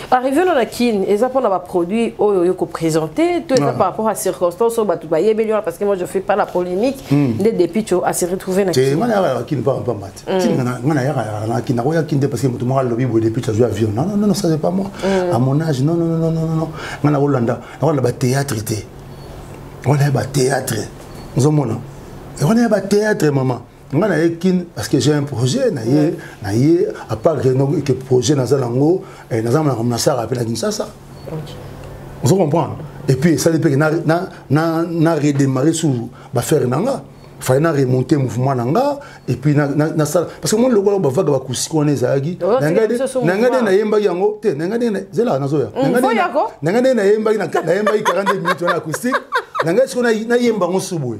Arrivé na Kine, eza mpona baproduit oyo oyo koprésente to eza par rapport à circonstance oyo bato bayebeli wana? Parce que moi, je fais pas la polémique nde depuis tu a se retrouvé na Kine. Nga nayaka Kine pamba te. Nga nayaka na Kine, nakoya Kine te parce que moto moko alobi boye depuis tu azwi avion. Non, non, non, ça c'est pas moi. À mon âge, non, non, non, non, non. Nga nakolanda bathéâtre te. Wana ya bathéâtre, ozomona wana ya bathéâtre, mama. Nga na ye Kine parce que j'ai un projet na ye. Na ye, à part que projet naza nango, naza na nasala mpe na Kinshasa, ozo comprendre. Et puis esali mpe na redémarrer sur bafere na nga, fallait na remonter mouvement na nga et puis nasala parce que moi lokola bavague bakusiki wana ezalaki na ngai nde nayembaki yango te. Na ngai nde zela nazoya, na ngai nde nayembaki 42 minutes wana acoustique na ngai. Sikoyo nayemba yango su boye,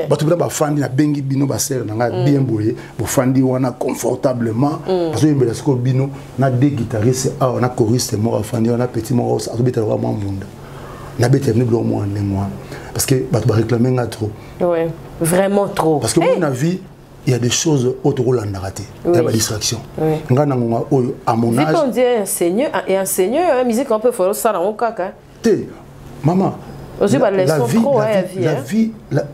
bato mpena bafandi, nabengi bino basere na ngai bien boye, bofandi wana confortablement, bazoyembela sikoyo bino na deux guitariste awa na choriste moko afandi wana, petit moko azobetela kwa mwa mbunda, nabetela bino biloko mwa ndenge wana parce que bato baréclame nga trop. Ouais, vraiment trop. Parce que moi, na vie, il y a des choses oyo tokolandaka te, ya badistraction. Ngai na ngonga oyo, à mon âge, on dit un seigneur et un seigneur musique on peut faire ça na kaka. Te mama. La vie, la vie, la vie, la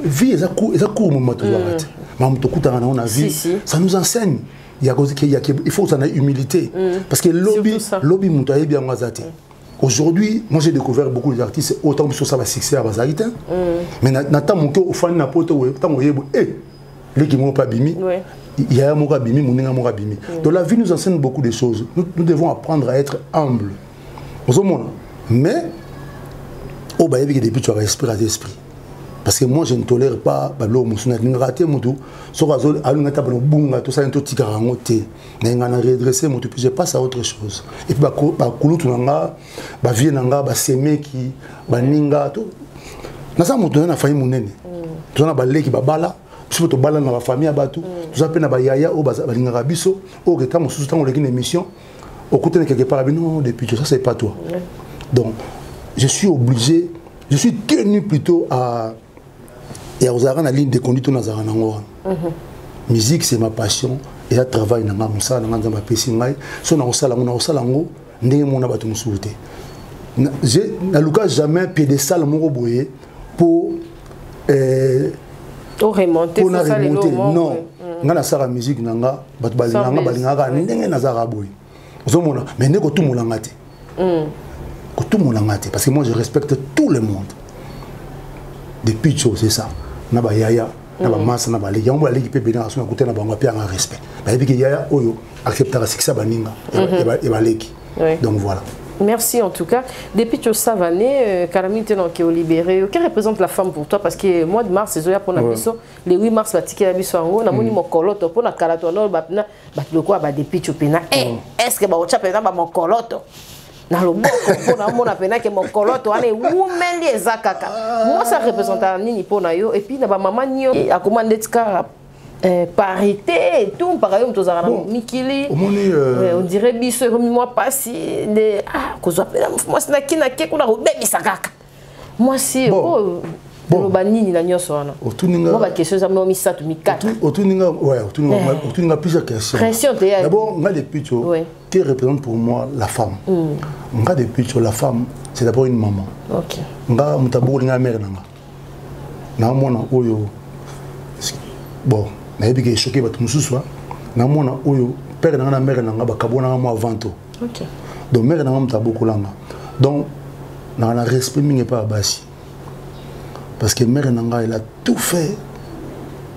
vie eza court. Moment tozwaka te, makambo tokutaka nango na vie, ça nous enseigne. Il faut ozala na humilité parce que lobi lobi moto ayebi yango aza te. Aujourd'hui, moi, j'ai découvert beaucoup d'artistes, autant que ça va succès à bazali te, mais na ntango moke ofandi na poto, ntango oyebi e leki moko mpe abimi, yaya moko abimi, moninga moko abimi. Donc la vie nous enseigne beaucoup de choses. Nous devons apprendre à être humble, ozomona. Mais oyo bayebi ke depuis tu as esprit à esprit, parce que moi, je ne tolère pas baloko mosusu. Nalingaka te motu soki alinga ta bana obunga, tosali totikaka yango te. Nalinga na redresser motu, puis je passe à autre chose. Et puis bakulutu na nga, bavie na nga, basemeki, baninga, naza motu na na famille monene. Toza na baleki babala biso mpe tobala na bafamille ya bato. Toza mpe na bayaya oyo balingaka biso, oyo keta mosusu ntango oleki na émission, okutani quelque part abi non, depuis ça c'est pas toi. Donc je suis obligé, je suis tenu plutôt à ya kozalaka na ligne de conduite oyo nazalaka nango wana. Musique, c'est ma passion, eza travail na nga, mosala na nga. Nzambe apesi ngai so nakosala yango, nakosala yango ndenge mona bato mosusu te. Naluka jamais piédestal moko boye po mpona remonter, non. Nga nasalaka musique na nga, bato balingaka nga, balingaka ndenge nazalaka boye, ozomona. Mais nde kotumolanga te, kotumolanga te, parce que moi, je respecte tout le monde. Depuis chose, c'est ça, na bayaya. Na bamasa na baleki yango, baleki mpe ebele so nakuta na bango, ape yanga respect, bayebi ke yaya oyo acceptaka sikisa baninga ya baleki. Donc voilà. Merci en tout cas. Depuis tu savané, Kalamine qui est libéré. Que représente la femme pour toi? Parce que mois de mars, c'est Zoya pour la biso. Le 8 mars, batike la biso ango. Na moni mokoloto pour na kalato no ba na ba loko ba depuis tu pena. Eh, est-ce que ba ocha pena ba mokoloto? Na loboko mpona omona pena ke mokoloto wana ewumeli eza kaka. Moi, ça représente nini mpona yo? Et puis na bamama nio akoma ndeti kaka parité et tout, mpaka yo moto ozalaka na mikili. Omoni, on dirait biso ekomi mwa mpasi nde kozwa mpena mwasi naki nake kuna kobebisa kaka mwasi. Oloba nini na nyonso wana? Otuninga mwa baquestion eza mwa misato, mikata. Otuninga, ouais, otuninga plusieurs questions. Pression te ya. D'abord, nga depuis tu qui représente pour moi la femme? Nga depuis tu, la femme, c'est d'abord une maman. Nga moto abokoli nga, mère nanga na mwana oyo. Bon, nayebi ke echoquer bato mosusu. Na mwana oyo, père nanga na mère nanga bakabonanga mwa avant to. Donc mère nanga moto abokolanga. Donc nanga na respect mingi epai ya basi, parce que mère nanga, elle a tout fait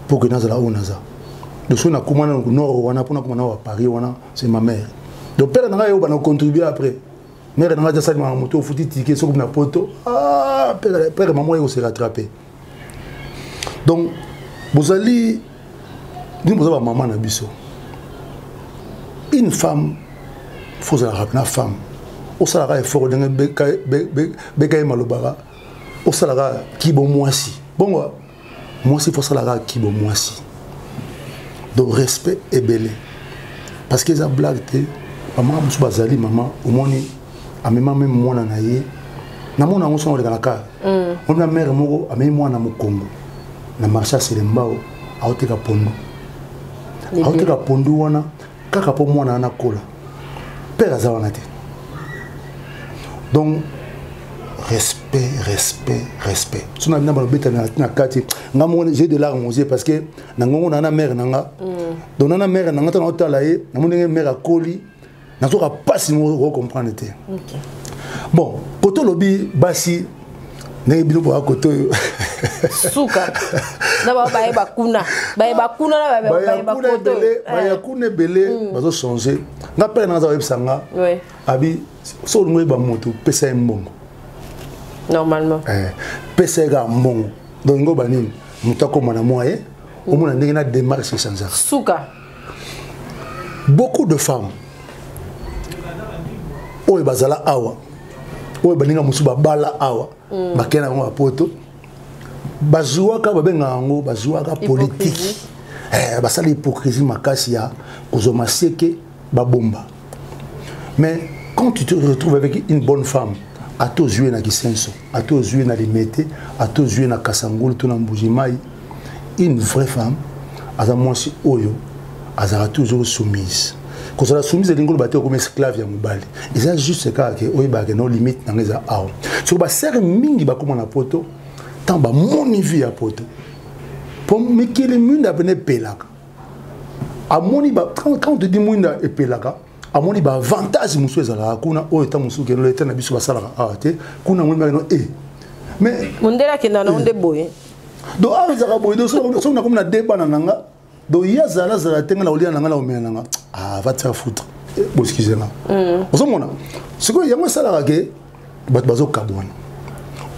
pour que nazala oyo naza. Donc soki nakoma na nord wana, mpona koma na wa Paris wana, c'est ma mère. Donc père nanga oyo bana contribuer après, mère nanga aza salimaka moto ofuti ticket soki na poto. Ah, père mama oyo se rattraper. Donc bozali bino, boza bamama na biso. Une femme, faut ozalaka na femme, osalaka effort ndenge beka ye malobaka, osalaka kibo mwasi. Bongo mwasi, faut osalaka kibo mwasi. Donc respect ebele, parce que eza blague te. Bamama mosusu bazali, mama omoni amema meme mwana na ye, namona yango songo oleka na kar omoni na mare moko amemi mwana mokongo na marché ya Selembao, aoteka pondu. Aoteka pondu wana kaka mpo mwana wana akola, père aza wana te. Donc respect, respect, respect. So na bina balobeta na kati nga moko, j'ai de larmes aux yeux, parce que na ngongo na na mère na nga. Donc na na mère na nga, ntango naotala ye, namoni ndenge mère akoli, nazoka mpasi moko comprendre te. Bon, koto olobi basi ndenge bino boya koto oyo. Suka na bao bayeba kuna, bayeba kuna na bayeba koto. Baya kuna ebele bazochanger. Nga pere nanga aza koyebisa nga, abi so olingi oyeba moto, pesa ye mbongo. Normalement. Pesa ye kaka mbongo. Donc ngo banini, moto akóma na mwa ye, omona ndenge na démarche echangeaka. Suka. Beaucoup de femmes oyo bazala awa, oyo baninga mosusu babala awa, bakei na bango bapoto, bazwaka, babengaka yango, bazwaka politique, basala hypocrisie makasi ya kozwa maseke babomba. Mais quand tu te retrouves avec une bonne femme, ata ozwi ye na Kisenso, ata ozwi ye na Limete, ata ozwi ye na Kasangulu to na Mbujimai, une vraie femme aza mwasi oyo azalaka toujours soumise. Kozala soumise elingi oloba te okomi esclave ya mobali. Eza juste kaka ke oyebaka ke no limite nanga eza awa. Soki basere mingi bakóma na poto, ntango bamoni vie ya poto, mpo mikili mwinda pene epelaka, amoni, quand on te dit mwinda epelaka, amoni baavantage mosusu ezalaka kuna, oyo eta mosusu kendo eta na biso basalaka awa te. Kuna amoni bakeno e mais Mondele akenda nango nde boye. Donc awa ezalaka boye. Donc soki nakomi na de bana na nga, donc ye azala azala te, nga na kolia na nga, na komela na nga. Ah, va te faire foutre. Bo excuse nga. Ozomona sikoyo yango esalaka ke bato bazokabwana.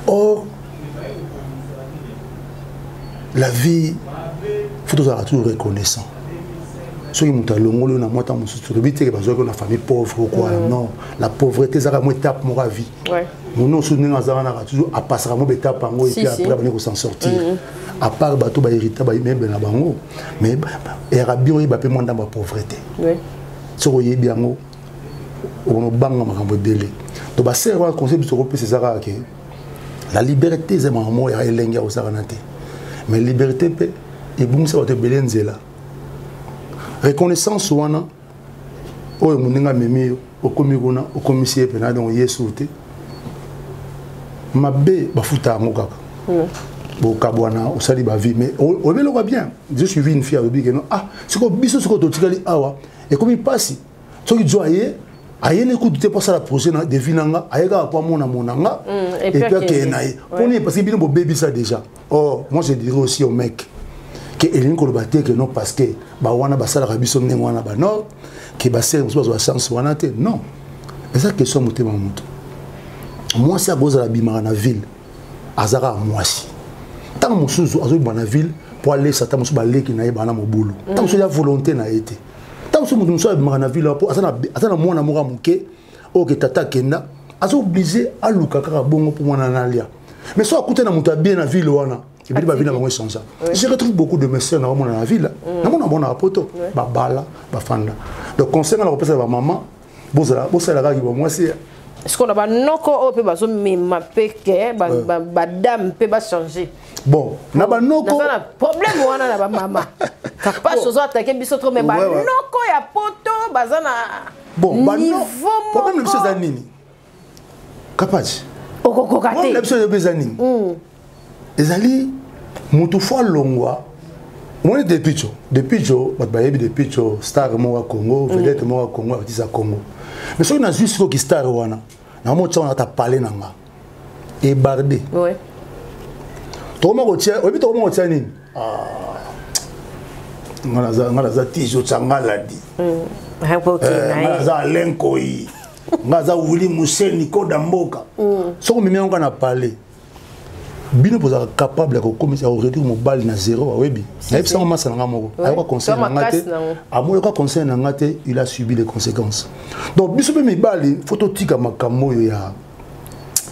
Or la vie, faut tozalaka toujours reconnaissant. Soki moto alongoli oyo na mwa ntango mosusu, tolobi teke bazwaki na famille pauvre ou quoi. Non, la pauvreté ezalaka mwa étape moko ya vie. Mono mosusu ndenge aza wana, toujours apasaka mo baétape yango et puis après abandi ko s'en sortir. À part bato bahérita bamebe na bango, mais eyaka bien oyeba mpe mwa ndambo ya pauvreté. Soki oyebi yango, okonobanga makambo ebele. Donc basere wana, conseil biso kopesa eza kaka ke la liberté eza makambo moko ya elenge ya kosakana te, mais liberté mpe ebungisa bato ebele nzela. Reconnaissance wana oyo moninga amemi yo, okomi kuna, okomisi ye mpena. Donc yesu te mabe, bafuta yango kaka. Bokabwana, osali bavie, mais oyebi eloko bien. J'ai suivi une fille, alobi ke no, ah, sikoyo biso sikoyo totikali awa, ekomi mpasi. Soki zwa aye, ayeni kutu te mpo asala projet de vie na nga, aye kaka mpo amona mona nga et puis akeye na ye. Mpo nini? Parce que bino bobebisa déjà. Or moi, je dirais aussi au mec, Ke elingi koloba te ke non, parce que bawana basalaka biso ndenge wana banord, ke basere mosusu bazwa chance wana te. Non, eza question ya motema. Moto mwasi akozala abimaka na ville, aza kaka mwasi. Ntango mosusu azobima na ville mpo alesa, ata mosusu baleki na ye bana mobulu, ntango mosusu ya volonté na ye te. Ntango mosusu moto mosusu abimaka na ville mpo aza na mwana moko ya moke oyo ke tata akenda, aza obligé aluka kaka bongo mpo mwana nalia. Mais so akuta na moto abie na ville wana, ebele bavie na bango echange. Je retrouve beaucoup de mes sœurs naomona na ville, namona bango na poto, babala, bafanda. Donc conseil nga na kopesa bamama, bozala, bosala kaka bamwasi. Est-ce qu'on a banoko oyo mpe bazomema mpe ke badame mpe bachange? Bon, na banoko naza na problème wana na bamama. Kapache, ozo attaquer biso trop, mais banoko ya poto baza na bon niveau problème na biso eza nini, Kapache? Okokoka Problème na te. biso oyebi eza nini? Ezali motu fo alongwa. Omoni Depicho, Depicho, bato bayebi Depicho, star moko ya Congo, vedette moko ya Congo, artiste ya Congo. Mais soki nazwi sikoyo ki star wana, namotia wana ata pale na nga ebarde, tokoma kotia, oyebi tokoma kotia nini? Nga naza Tizo Tsangaladi, nga naza Alain Koi, nga aza Wili Museni Koda mboka. Soki omemi yango kaka na palais, bino bozalaka capable ya kokomisa, ya koréduire mobali na zéro. Awebi nayebisango masa na nga moko, ayoka conseil na nga te, amoyoka conseil na nga te, il a subi les conséquences. Donc biso mpe mibali, fo totika makambo oyo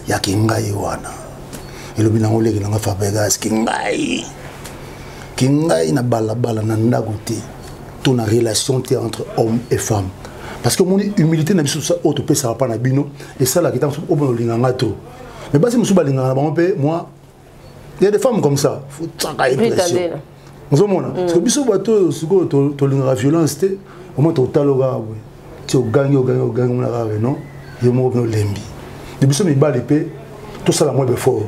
ya kingai wana. Elobi nango leki nanga Fabregas, kingai, kingai na balabala, na ndako te, to na relation te entre homme et femme. Parce que omoni, humilité na biso oyo topesaka mpa na bino esalaka ntango mosusu oyo olinganga trop. Mais basi mosusu balingaka na bango mpe. Moi, il y a des femmes comme ça, faut tiaka ye pression, ozomona. Parce que biso bato oyo sikoyo tolingaka violence te. Omoi totala kaka boye, ti ogangi, ogangi, ogangi, omona kaka non, yo moko mpe olembi. De biso mibali mpe tosala mwa befort,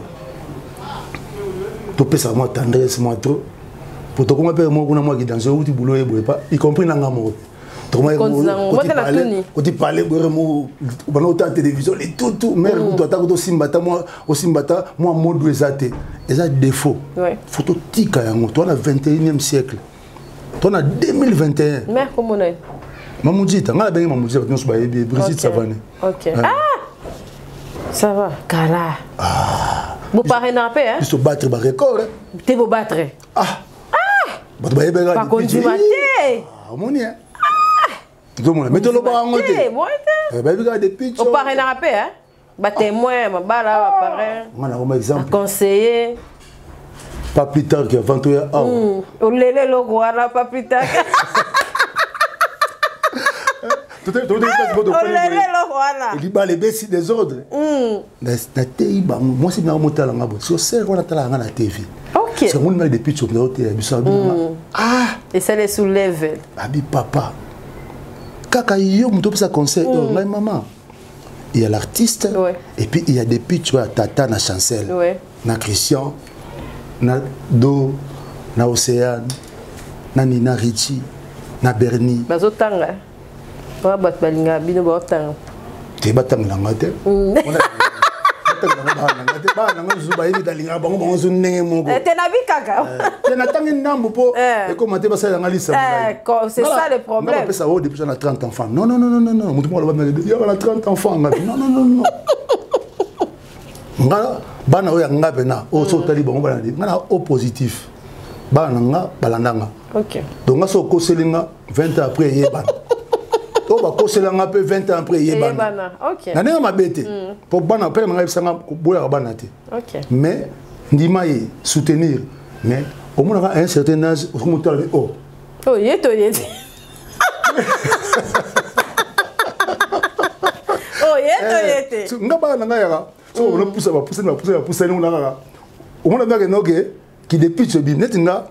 topesaka mwa tendresse mwa trop, po tokoma mpe moko kuna mwa kidanse outi bulo ye boye pa, y compris na nga moko mpe. Koti pale boye mo bana ota télévision litutu mare kutu, ata kutu osimba ata mwa, osimba ata mwa modu, eza te, eza défaut. Faut totika yango. Toa na 21e siècle, toa na 2021. Mare komona ye? Mamujita, ngai nabengi Mamujita, bato nyonso bayebi Brigitte Savane. Ok, ah, ça va kala. Boparrainaka mpe, hein? Biso battre barecord. Te, bobattre. Ah, bato bayebeka. Bakondima te. Omoni, ozomona, mais tolobaka yango te, bayebi kaka depuis. Oparrainaka mpe, hein? Batémoin mabala, baparrain. Nga nakoma exemple. Conseiller. Pas plus tard qu'avant toya awa. Olele eloko wana, pas plus tard. Olele eloko wana. Libala ebesi désordre. Nateyi bango, mwasi nanga motala nga boye, so sere wana atalaka nga na TV. Parce que moni depuis tsoki oteya biso abinanga. Ah. Esali sous level. Abi papa, kaka yo moto opesa conseil oyo. Ngai mama, il y a l'artiste, et puis il y a des pitch ya tata na Chancel, na Christian, na Do, na Océane, na Nina Richi, na Bernie. Bazotanga ba bato balingaka bino, baotanga. Te, batangelanga te, batangelanga bana nanga te. Bana nanga mosusu bayebi talingaka bango, bango so ndenge moko. Te, nabi kaka. Te, natangi ndambo mpo ekoma te basalelanga lisa. C'est ça le problème. Bapesa oyo depuis na 30 enfants. Non, non, non, non, non, motu moko aloba yaka na 30 enfants. Nga non, non, non, non, nga bana oyo ya nga mpena oyo so otali bango, bana nga na o positif, bana na nga balanda nga. Donc nga so okoseli nga, 20 ans après eyebana. Oyo bakosela nga mpe, 20 ans après eyebana. Na ndenge mabe te, mpo bana mpe nanga yebisanga boyaka bana te, mais ndima ye soutenir. Mais omonaka à un certain âge okomotala oh. Oh, ye to ye te. Oh, ye to ye te. Nga bana na ngai yaka so onopusa, bapusani, bapusani, bapusani kuna kaka, omona ndake noke kidepi sobi neti nga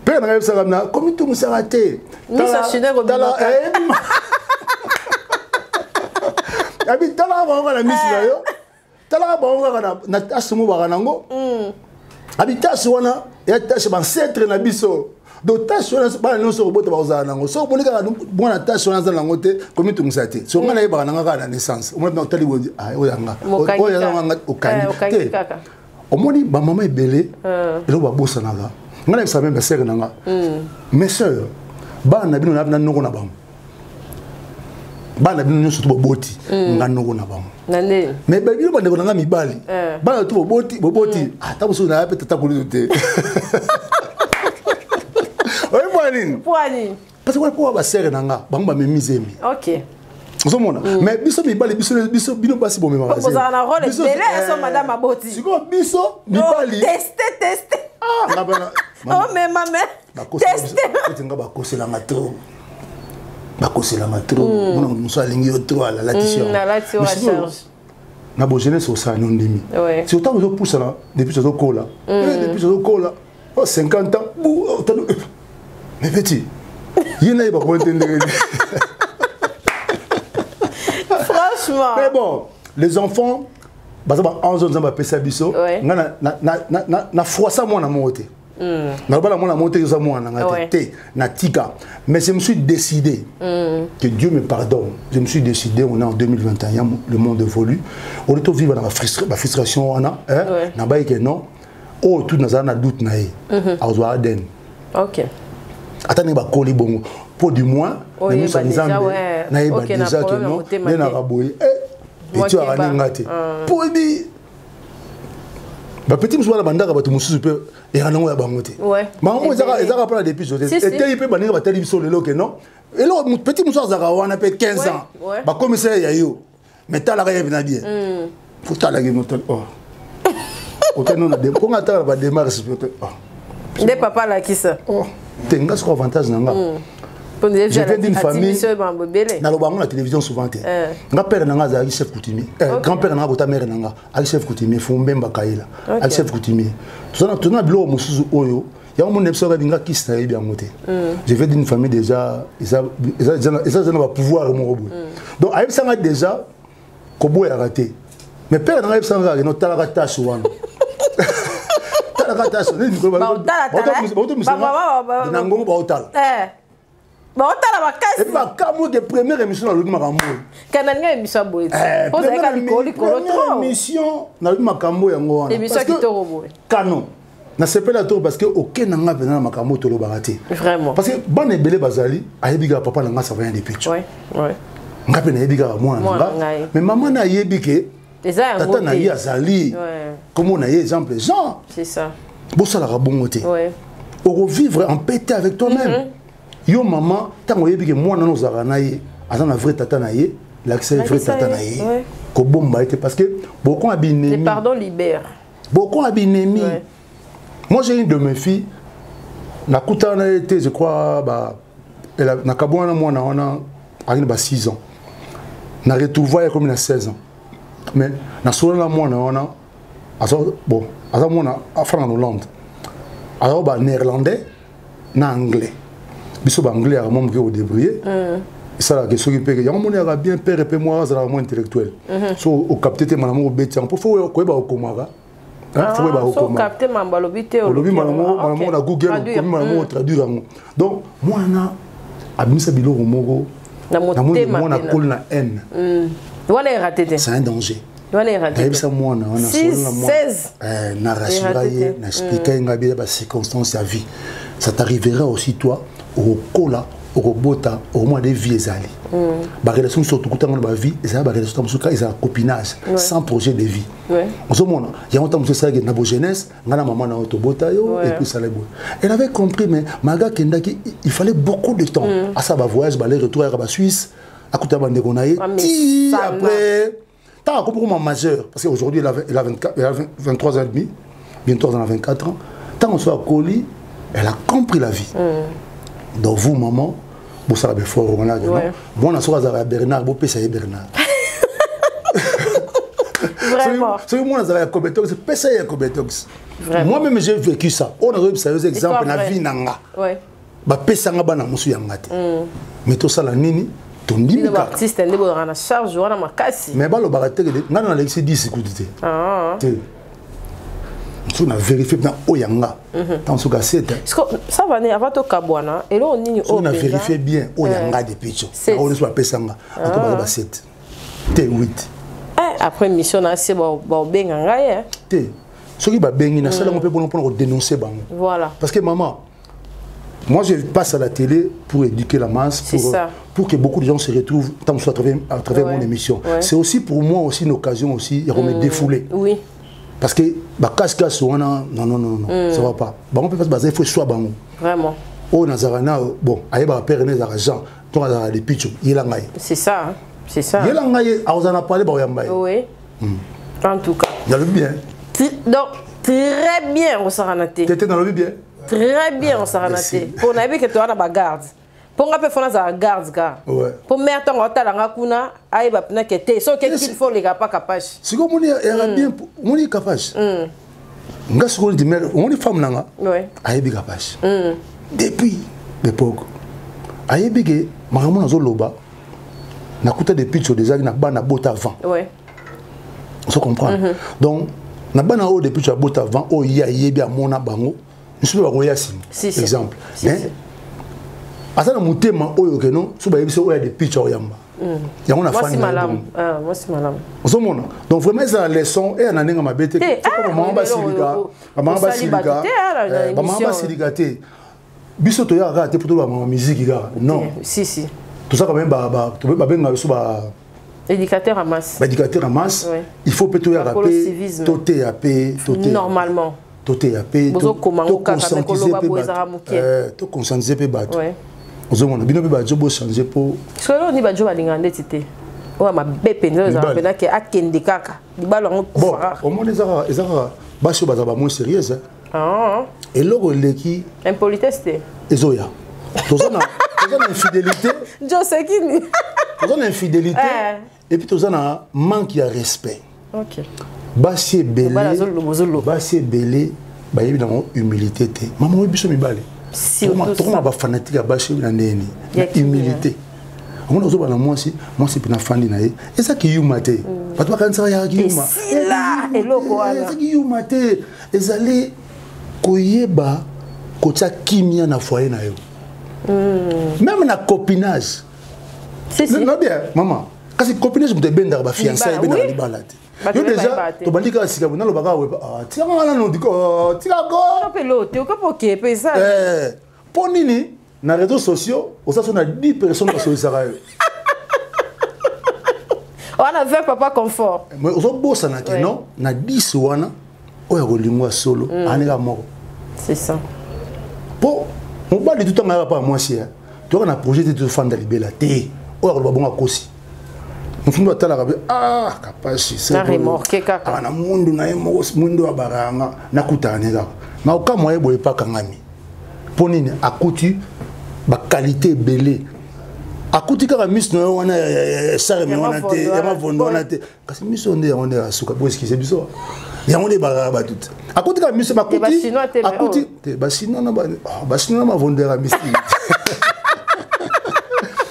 mpe na ngai yebisaka na komitungisaka te. Abi talaka bango kaka na misi na yo, talaka bango kaka na tase mo baka nango. Abi tase wana ya tase bancêtre na biso. Donc tâche wana, bana nyonso kobota bakozala nango. Soki omoni kaka mwana tâche wana aza nango te, komitungisa te. So ngai nayebaka nanga kaka na naissance, omoni otali boye, oyo yanga, oyo yanga, okangi te. Omoni bamama ebele, eloko babosanaka. Nga nayebisaka meme basere na nga, mes sœurs, bana na bino na noko na bango, bana bino nyonso to boboti, nga noko na bango. Mais bino bandeko na nga mibali, bana to boboti, boboti ata mosusu naya mpe tata kolutu te. Oyebi mpo nini? Parce que wana mpo basere na nga, bango bamemi zemi. Ozomona, mais biso mibali, biso biso bino basi bomemaka. Kozala na rôle ebele so madame aboti. Sikoyo biso mibali teste teste. Ah, nga bana omema me teste. Ete nga bakoselanga trop, bakoselanga trop. Mona mosu alingi yo trop, alalati. Alati yo charge. Na bojeunesse osala no ndimi. Si otango ozopusana, depuis ozokola, depuis ozokola, 50 ans bu, mais petit ye nayeba komo te ndenge. Franchement. Mais bon, les enfants baza ba 11 ans, Nzambe apesa biso. Nga na froissa mwana moko te, naloba na mwana moko te oza mwana na nga te te, natika. Mais je me suis décidé, que Dieu me pardonne, je me suis décidé, on est en 2021, le monde évolue, on est vivre na bafrustration wana, nabayi ke non, oyo tout nazala na doute na ye, azwa ADN. Ata ndenge bakoli bongo, mpo du moins na miso ya Nzambe nayeba déjà ke non, nde naka boye petit aka ninga te, mpo ebi bapeti mosusu wana bandaka bato mosusu mpe eyaka nango ya bango te. Makambo ezaka mpona depuis zo te, eteyi mpe baninga batali biso lelo ke non, eloko petit mosusu azalaka wana mpe 15 ans, bakomisa ye ya yo, mais talaka ye mpena bien, faut talaki oh okende na mponga, atala badémarche. Nde papa alakisa. Te, nga soko avantage na nga, je viens d'une famille, naloba yango na télévision souvent te, nga père na nga azalaki chef coutumier, grand père na nga kota mère na nga azalaki chef coutumier, Fumbemba Kayela, azalaki chef coutumier. Toza na biloko mosusu oyo yango mona biso kaka nga kisi nayebi yango te. Je viens d'une famille déjà eza eza na bapouvoir moko boye, donc ayebisanga déjà koboyaka te. Mais père na nga ayebisanga kaka notalaka tâche wana, talaka tâche na ngongo, baotala. Baotala makasi. Et puis bakamwe ke première émission nalobi makambo oyo. Kana ninga émission boye ozalaka likolo likolo trop. Émission nalobi makambo yango wana. Émission kitoko boye. Kano nasepela trop parce que okenda nga mpenza na makambo oyo tolobaka te. Vraiment. Parce que bana ebele bazali, ayebi kaka papa na nga, ça vient depuis. Nga mpe nayebi kaka mwana na nga, mais mama na ayebi ke tata na ye azali kombo na ye, exemple Jean. C'est ça. Bosalaka bongo te, okovivre en paix te avec toi-même. Yo mama, ntango oyebi ke mwana na ozalaka na ye aza na vrai tata na ye, lakisa ye vrai tata na ye, kobomba ye te, parce que bokoma binemi. Pardon libère. Bokoma binemi. Moi, j'ai une de mes filles, nakutana na ye te, je crois ba nakabwana na mwana wana azali na ba 6 ans, na retrouva ye komi na 16 ans, mais nasolola na mwana wana, aza bon, aza mwana afanda na Hollande, aza ba néerlandais na anglais. Biso baanglais yaka mwa moke kodébrouiller, esalaka soki mpe yango moni yaka bien. Père mpe mwa azalaka mwa intellectuel, so ocapte te, mbala moko obeti yango, mpo fo koyeba kokomaka, fo koyeba kokoma. Olobi mbala moko na Google, okomi mbala moko traduire yango. Donc mwana abimisa biloko moko, namoni mwana akoli na haine. Wana erate te. C'est un danger. Nayebisa mwana wana, na rassura ye, na explika ye ngai bia bacirconstance ya vie, ça t'arrivera aussi toi, okokola, okobota, okomona de vie ezali barelation mosusu tokutanga na bavie, ezala barelation ta mosusu ezala copinage sans projet de vie. Ozomona yango, ta mosusu esalaki na bojeunesse, ngai na mama na yo tobota yo, et puis esala boye. Elle avait compris, mais malgré akendaki, il fallait beaucoup de temps, asala bavoyage, bale retour, ayaka basuisse, akuta bandeko na ye ti après ntango akomi koma majeur, parce qu'aujourd'hui elle a 24, elle a 23 ans et demi, bientôt elle en a 24 ans. Ntango so akoli, elle a compris la vie. Donc vous, maman, bosala befort wana. Mwana soki azalaka ya Bernard, bopesa ye Bernard. Soki mwana azalaka ya Cobetox, pesa ye ya Cobetox. Moi-même, j'ai vécu ça. Oyo nazoyebisa yo exemple na vie na nga, bapesanga bana mosusu yanga te, mais tosala nini? Tondimi kaka. Artiste nde bozalaka na charge wana makasi. Mais balobaka te, ngai nalekisi 10 kutu te te, soki na vérifie mpena oyo ya nga, ntango soki asete. Ça va ne avant tokabwana, eloko nini? Soki na vérifie bien oyo ya nga depuis tio, oyo nyonso bapesanga, ato baza ba 7 te, 8. Après mission na se baobenga ngai. Te. Soki babengi nasala yango mpe bona mpona kodénoncer bango. Voilà. Parce que maman, moi je passe à la télé pour éduquer la masse, pour que beaucoup de gens se retrouvent tant soit à travers mon émission. C'est aussi pour moi aussi une occasion aussi de me défouler. Oui. Parce que bah casse casse wana, non non non non, ça va pas. Bango peut pas, il faut soit bango. Vraiment. Oh nazarana, bon, ayeba père né Jean, toi azara de picho, yela ngai. C'est ça, hein? C'est ça. Yela ngai azana parler ba yamba. Oui. En tout cas. Nalobi bien. Donc très bien osarana te. Tete nalobi bien. Très bien osarana te. Po na yebi ke to wana ba garde. Po nga pe fona za garde ka. Ouais. Po mère tongo otala nga kuna ayeba pina ke te. So ke qu'il faut les pas kapache. Siko moni era bien moni kapache. Nga siko ndi mère moni femme nanga. Ouais. Ayebi kapache. Depuis l'époque. Ayebi ke makambo nazo loba. Nakuta depuis tso déjà na bana bota avant. Ouais. On comprend. Donc na bana oyo depuis tso bota avant oyo ya yebi amona bango. Nous sommes ba sim. Exemple. Mais aza na motema oyo ke non so bayebi so oyo ya depuis tso yamba. Yango na fani. Ah, moi c'est malamu. Ozomona. Donc vraiment eza leçon et na ndenge mabe te. Maman basilika, maman basilika. Maman basilika te. Biso to ya kaka te pour ba musique kaka. Non. Si si. Tout ça quand même ba ba ba benga biso ba éducateur à masse. Ba éducateur à masse. Il faut peut to ya rapé, to te ya pe, to te. Normalement. To te ya pe, to conscientiser pe ba. To conscientiser pe ba. Ozomona bino pe ba jobo changer po. Solo ni ba jobo linga ndeti te. Oyo mabe mpenza oyo ezalaka mpenza ke akende kaka libala yango kufa. Bon, omoni ezaka ezaka basi oyo bazala ba moins sérieuse. Ah. Eloko eleki impolitesse te. Ezoya. Toza na infidélité. Josekini. Toza na infidélité et puis toza na manque ya respect. OK. Basi ebele. Basi ebele bayebi nango humilité te. Mama oyebi biso mibale. Tokoma ba fanatique ya basi na ndeni. Na humilité. On a na mwasi, mwasi pe na fandi na ye. Eza kiyuma te. Bato bakanisaka ya kiyuma. Esila eloko wana. Eza kiyuma te. Ezali koyeba kotia kimia na foyer na yo. Même na copinage. Si si. Non bien, maman. Kasi copinage mutu ebendaka ba fiançailles, ebendaka libala te. Yo déjà tobandi kaka sika bo nalobaka we ah tika nga nanu diko tika ko. Pe lo te okopoke pe ça. Eh, po nini na réseaux sociaux oza so na 10 personnes basolisaka yo. On a 20 papa confort. Mais ozobosana ke non na 10 wana oyo akolingwa solo aneka moko. C'est ça. Po mobali tout anga pa mwasi ya. Toka na projet te tofanda libela te. Oyo akoloba bongo akosi. Mofundu atalaka pe ah kapasi na remorque kaka. Ah na mundu na ye moko mundu abaranga nakutana ne kaka. Na okamwa ye boye pakangami. Po nini akuti ba qualité ebele. Akuti kaka miso na yo wana ya charme wana te, ya mavondo wana te. Kasi miso nde yango nde asuka bo excuse biso. Yango nde ba ba tout. Akuti kaka miso bakuti. Akuti te ba chinois na ba ba chinois na mavondo ya miso.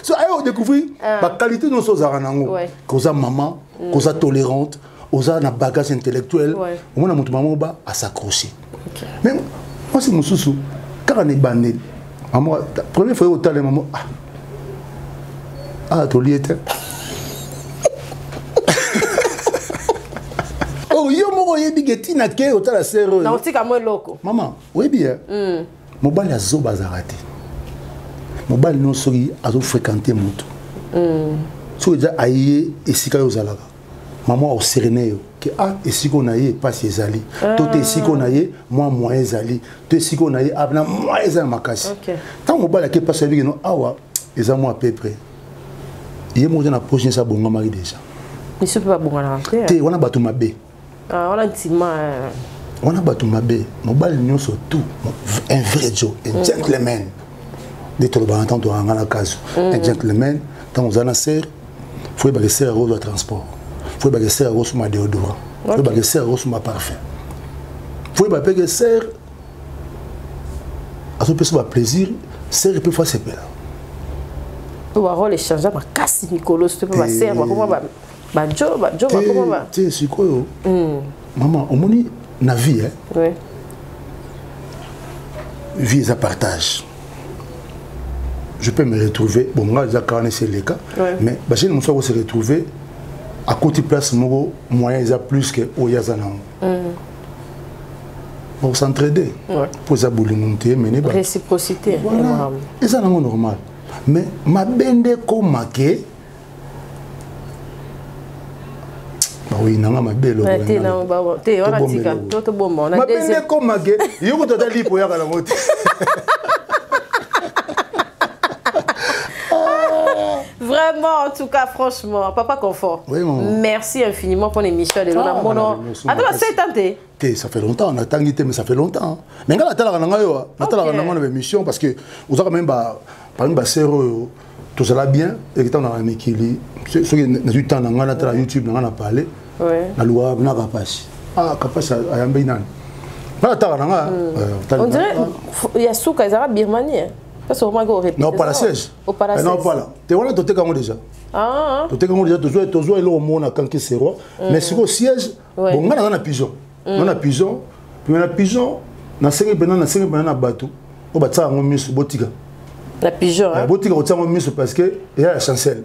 So ayo découvrir ba qualité non so zara nango. Koza maman, koza tolérante, oza na bagage intellectuel. Omona mutu maman ba à s'accrocher. Mais moi c'est mususu kaka ne bandeli. Maman première fois au talent maman ah ah toliete. Oh yo moko yebi ke tina ke otala sero. Na otika mo eloko. Maman, oyebi hein. Mobali azoba azalaka te. Mobali nyonso soki azo fréquenter moto. Soki deja aye esika yo ozalaka. Maman oserene yo ke ah esika na ye pasi ezali. To te esika na ye moi moyen ezali. To esika na ye abna moyen ezali makasi. Tant mobali ake pasi ayebi ke no awa eza moi à peu près. Ye moko na prochain sa bonga mari déjà. Miso pe ba bonga na te. Te wana bato mabe. Ah wana ntima. Wana bato mabe, mobali nyonso tout un vrai Joe, un gentleman. De toloba na tanto nga na kazo. Un gentleman tant oza na serre, faut ba serre rose transport. Faut ba serre rose ma déodorant. Faut ba serre rose ma parfum. Faut ba pe serre azo pesa ba plaisir, serre pe fa sepela. Ba rôle échanger makasi mikolo so pe ba serre ba koma ba ba jo ba jo ba koma ba. Te sikoyo. Maman, omoni na vie hein. Oui. Vie eza partage. Je peux me retrouver, bon, moi, c'est le cas, mais bah, j'ai se retrouver à côté place moko moyen eza plus que oyo aza nango. Bakosentraide mpo eza bolingo moto emene. Réciprocité. Eza nango normal, mais mabe nde ekoma ke bakoyina nga mabe. Mabe nde ekoma ke yo kutu ata lipo oyaka nango te. Vraiment, en tout cas, franchement, Papa Confort. Oui, maman. Merci infiniment pour l'émission de Lona Mono. Attends, c'est tenté. Te, ça fait longtemps, natangi te, mais ça fait longtemps. Mais nga natalaka na ngai oyo, natalaka na ngai na baémission parce que ozaka même ba parmi basere oyo tozala bien ekita na mikili. Soki nazwi temps na ngai, natala YouTube na ngai, na parle, nalukaka na Kapasi. Ah, Kapasi ayambi nani? Nga natalaka na ngai. On dirait ya suka ezalaka Birmanie. Parce que vraiment répété. Non, pas la siège. Au palace. Non, pas là. Te wana toteka yango déjà. Toteka yango déjà, tozwa eloko moko na kanki seroi. Mais sikoyo siège, bon, nga naza na pigeon. Nga na pigeon, mais na pigeon nasengi mpena, nasengi mpena na bato oyo batiaka yango miso, botika. Na pigeon. Botika kotia yango miso parce que eya ya Chancel.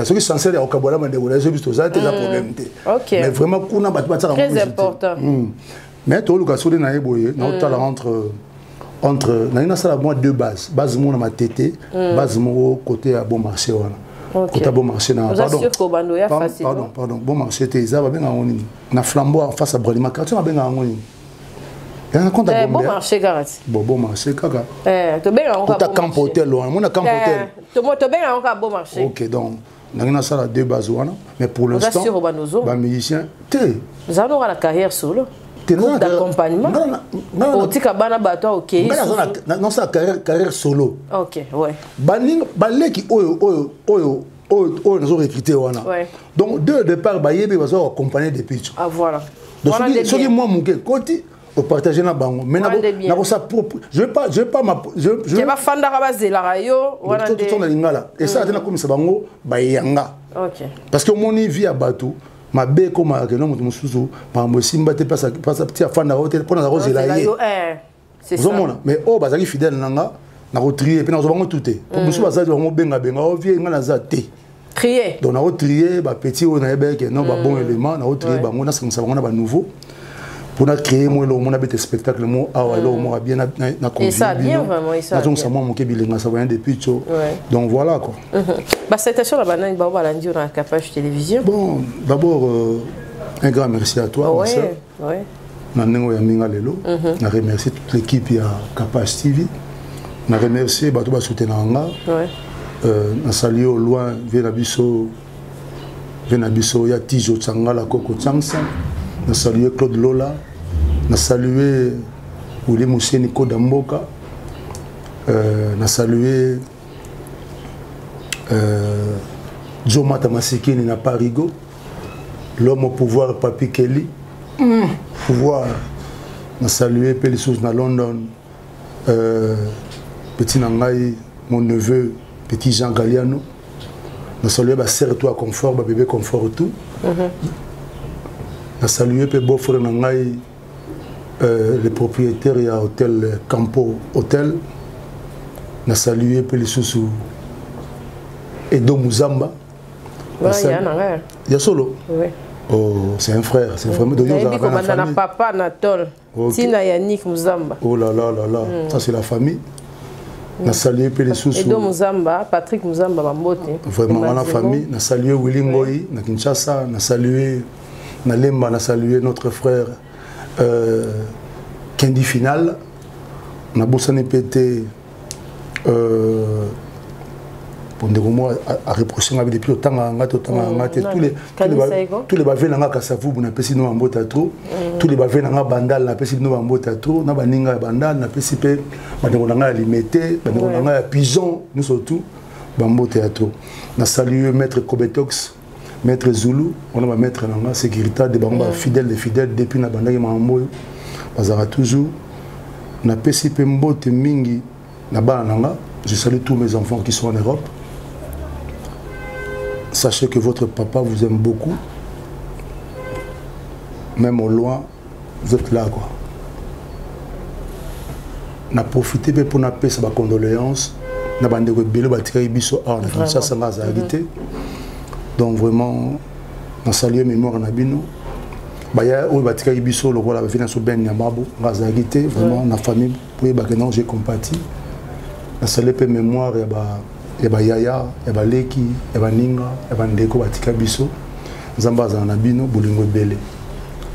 Soki Chancel ya kokabola bandeko na biso, toza te, eza problème te. Mais vraiment kuna bato batiaka yango. Très important. Mais toluka soki na ye boye, naotala entre nalingi nasala mwa deux bases: base moko na Matete, base moko côté ya Bon Marché wana, côté ya Bon Marché na, pardon, pardon, pardon, Bon Marché te, eza babengaka yango nini, na Flambeau, en face ya Bralima, quartier babengaka yango nini? Bon Marché kaka. Bon, Bon Marché kaka. Kota Camp Hotel wana, mona Camp Hotel. Tobenga yango kaka Bon Marché. Ok, donc ndenge nasala deux bases wana, mais pour l'instant bamusicien te. Oza noka na carrière solo, groupe d'accompagnement, otika bana bato okei. Nasala carrière solo. Ok, ouais. Baninga baleki oyo nazo recruter wana, donc deux départ bayebi, baza accompagner depuis. Ah, voilà. Donc soki mwa moke koti, opartage na bango, mais nakosa je vais pas ma je bafandaka, bazelaka yo. Wana nde na lingala esala te, nakomisa bango bayanga parce que omoni vie ya bato mabe ekomaka keno moto mosusu makambo esimba te, ti afandaka te mpo naza kozela ye, ozomona. Mais oyo bazalaki fidèle na nga, nakotrier mpe nakozwa bango tu te, po mosusu bazali bango bengabenga ovie, nga naza te. Trier. Donc nakotrier bapetit oyo nayebaki no babon élément, nakotrier bango, nasangisa bango na banouveau mpona créer mo eloko mona bete spectacle mo awa, eloko moko bien na Nazongisa mwa moke bilenga savoyen depuis tso. Donc voilà quoi. Basalutation na banani bao balandi yo na Capage Télévision? Bon, d'abord un grand merci à toi, ma sœur, na ndenge oyo ya lelo. Na remercier toute l'équipe ya Capage TV, na remercier bato basoutenaka nga. Na salue au loin vie na biso, vie na biso ya Tijo Tsangala Koko Tsamsa. Na salue Claude Lola, na salue Willy Museni Koda Mboka, na salue Jomata Masikini na Parigo, l'homme au pouvoir Papi Kelly, pouvoir. Na salue mpe lisusu na London petit na ngai, mon neveu petit Jean Galliano. Na salue basere to ya Confort, babebe Confort tout. Na salue mpe beau frère na ngai, le propriétaire ya hôtel Campo Hotel. Na salue mpe lisusu Edo Muzamba ya solo. Oh, c'est un frère, c'est vraiment de na papa na tol tina Yannick Muzamba. Oh là là là là, ça c'est la famille. Na salue mpe lisusu Edo Muzamba, Patrick Muzamba, bambote. Vraiment wana famille. Na salue Willy Ngoi na Kinshasa, na salue na Lemba, na salue notre frère Kendi Final. Nabosani mpe te ndeko moko areproche nga depuis otangaka nga te, otangaka nga te. Tous les bave na nga Kasavubu, napesi bino bambote trop. Tous les bave na nga Bandal, napesi bino bambote trop. Na baninga ya Bandal, napesi mpe bandeko na ngai ya Limete, bandeko na ngai ya Pigeon, nyonso tout, bambote ya trop. Na salue maître Cobetox, maître Zulu wana, bamaître na nga sécurité de bango, bafidèle de fidèle depuis na bandaki makambo oyo, bazalaka toujours. Napesi mpe mbote mingi na bana na nga. Je salue tous mes enfants qui sont en Europe. Sachez que votre papa vous aime beaucoup, même au loin vous êtes là quoi. Na profité mpe mpona apesa bacondoléance na bandeko ebele batikaki biso awa na Kinshasa, nga azalaki te. Donc vraiment na salue mémoire na bino. Baya oyo batikaki biso lokola bavi na biso Ben Nyamabo, nga azalaki te vraiment na famille po yebake non, j'ai compati. Nasali mpe mémoire ya ba ya bayaya, ya baleki, ya baninga, ya bandeko batika biso. Nzambe azala na bino, bolingo ebele.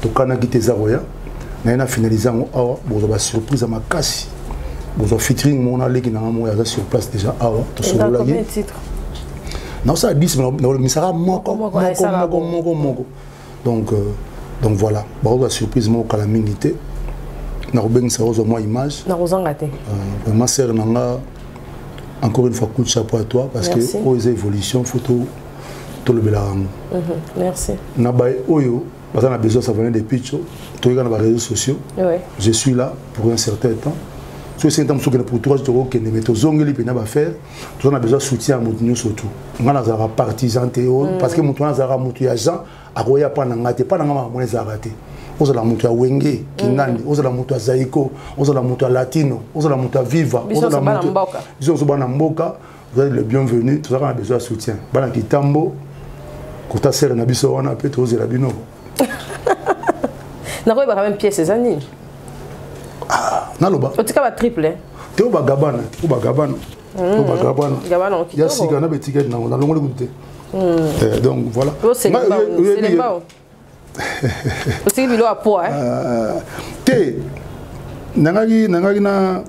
Tokanaki te eza koya naye na finalise yango awa. Bozwa basurprise ya makasi, bozwa featuring moko na leki nanga moko aza sur place déjà awa, tosololaki. Naosala 10, naolomisaka moko moko moko moko moko. Donc voilà, bakozwa surprise moko kala mingi te. Nakobengisa, ozwa mwa image. Nakozanga te. Vraiment, sere na nga, encore une fois, coup de chapeau à toi, parce Merci. que oyo eza évolution, faut tolobelaka yango. Merci. Na baye oyo baza na besoin Savane de Picho, toyeka na baréseaux sociaux. Je suis là pour un certain temps. Soki esengi ntango mosusu okende pour trois, tokokende, mais tozongeli mpena bafaire. Toza na besoin soutien ya motu nyonso tu. Nga nazalaka partisan te, parce que motu wana azalaka motu ya Jean, akoya mpa na nga te. Mpa na nga makambo wana ezalaka te. Ozala moto ya Wenge Kingandi, ozala moto ya Zaiko, ozala moto ya Latino, ozala moto ya Viva, Biso ozala nyonso bana moto- mboka. Biso nyonso bana mboka, vous êtes le bienvenu. Tozalaka na besoin ya soutien, bana Kitambo, kota sere na biso wana mpe tozela bino. Nakoyebaka même pièce eza nini? Naloba. Otika batriple. Te, oyo bagabana, oyo bagabana, oyo bagabana. Gabana ngo Ya kitoko. sika na baetikete nango, nalongoli kutu te. Donc voilà. Selembao osiki bilo ya poids. Te, nangaki na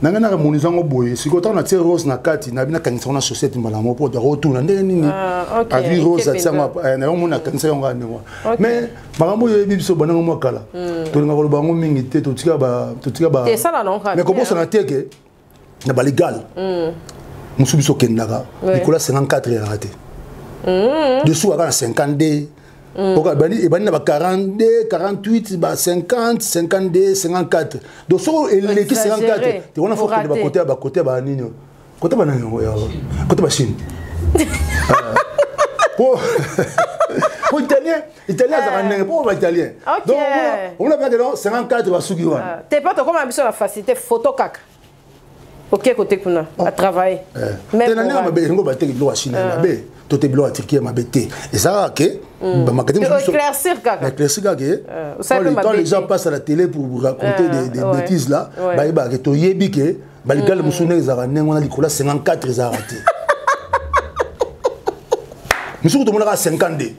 nangai nakamonisa yango boye. Sikoyo ntango natie rose na kati, nabi nakangisa yango na chaussette mbala moko mpo akotuna ndenge nini. Ah, ok, Azwi rose, eke atia yango na yango, moni akangisa yango ndenge wana. Mais makambo oyo oyebi, biso banango mwa kala, tolinga koloba yango mingi te. Totika ba totika ba Te, esala nango kaka mais bien. kobosana te ke na balegal mosusu biso okendaka likolo ya 54 ezalaka te, dessous kaka na 52. Ebandi na ba 42, 48, ba 50, 52, 54. Donc soki eleki Exagéré. 54 te, wana faut kende Oraté. bakote ya bakote ya banini, kote banani yango ya kote bachine, po italien azalaka ndenge po baitalien. Donc omona mpena keno 54 basuki wana. Te, mpo tokóma biso na facilité, photo kaka oke kote kuna atravaille. Te, na ndenge mabe elingo bateki biloko ya Chine ya mabe to te, biloko ya Turquie ya mabe te. Ezalaka ke bamagasin Éclaircir kaka. Éclaircir kaka ke Osali mpe quand mabe les gens te. passent à la télé pour raconter des bêtises là, bayebaka ke toyebi ke baligale mosusu ndenge ezalaka ndenge wana, likolo ya 54 ezalaka te. Misuku tomonaka 52.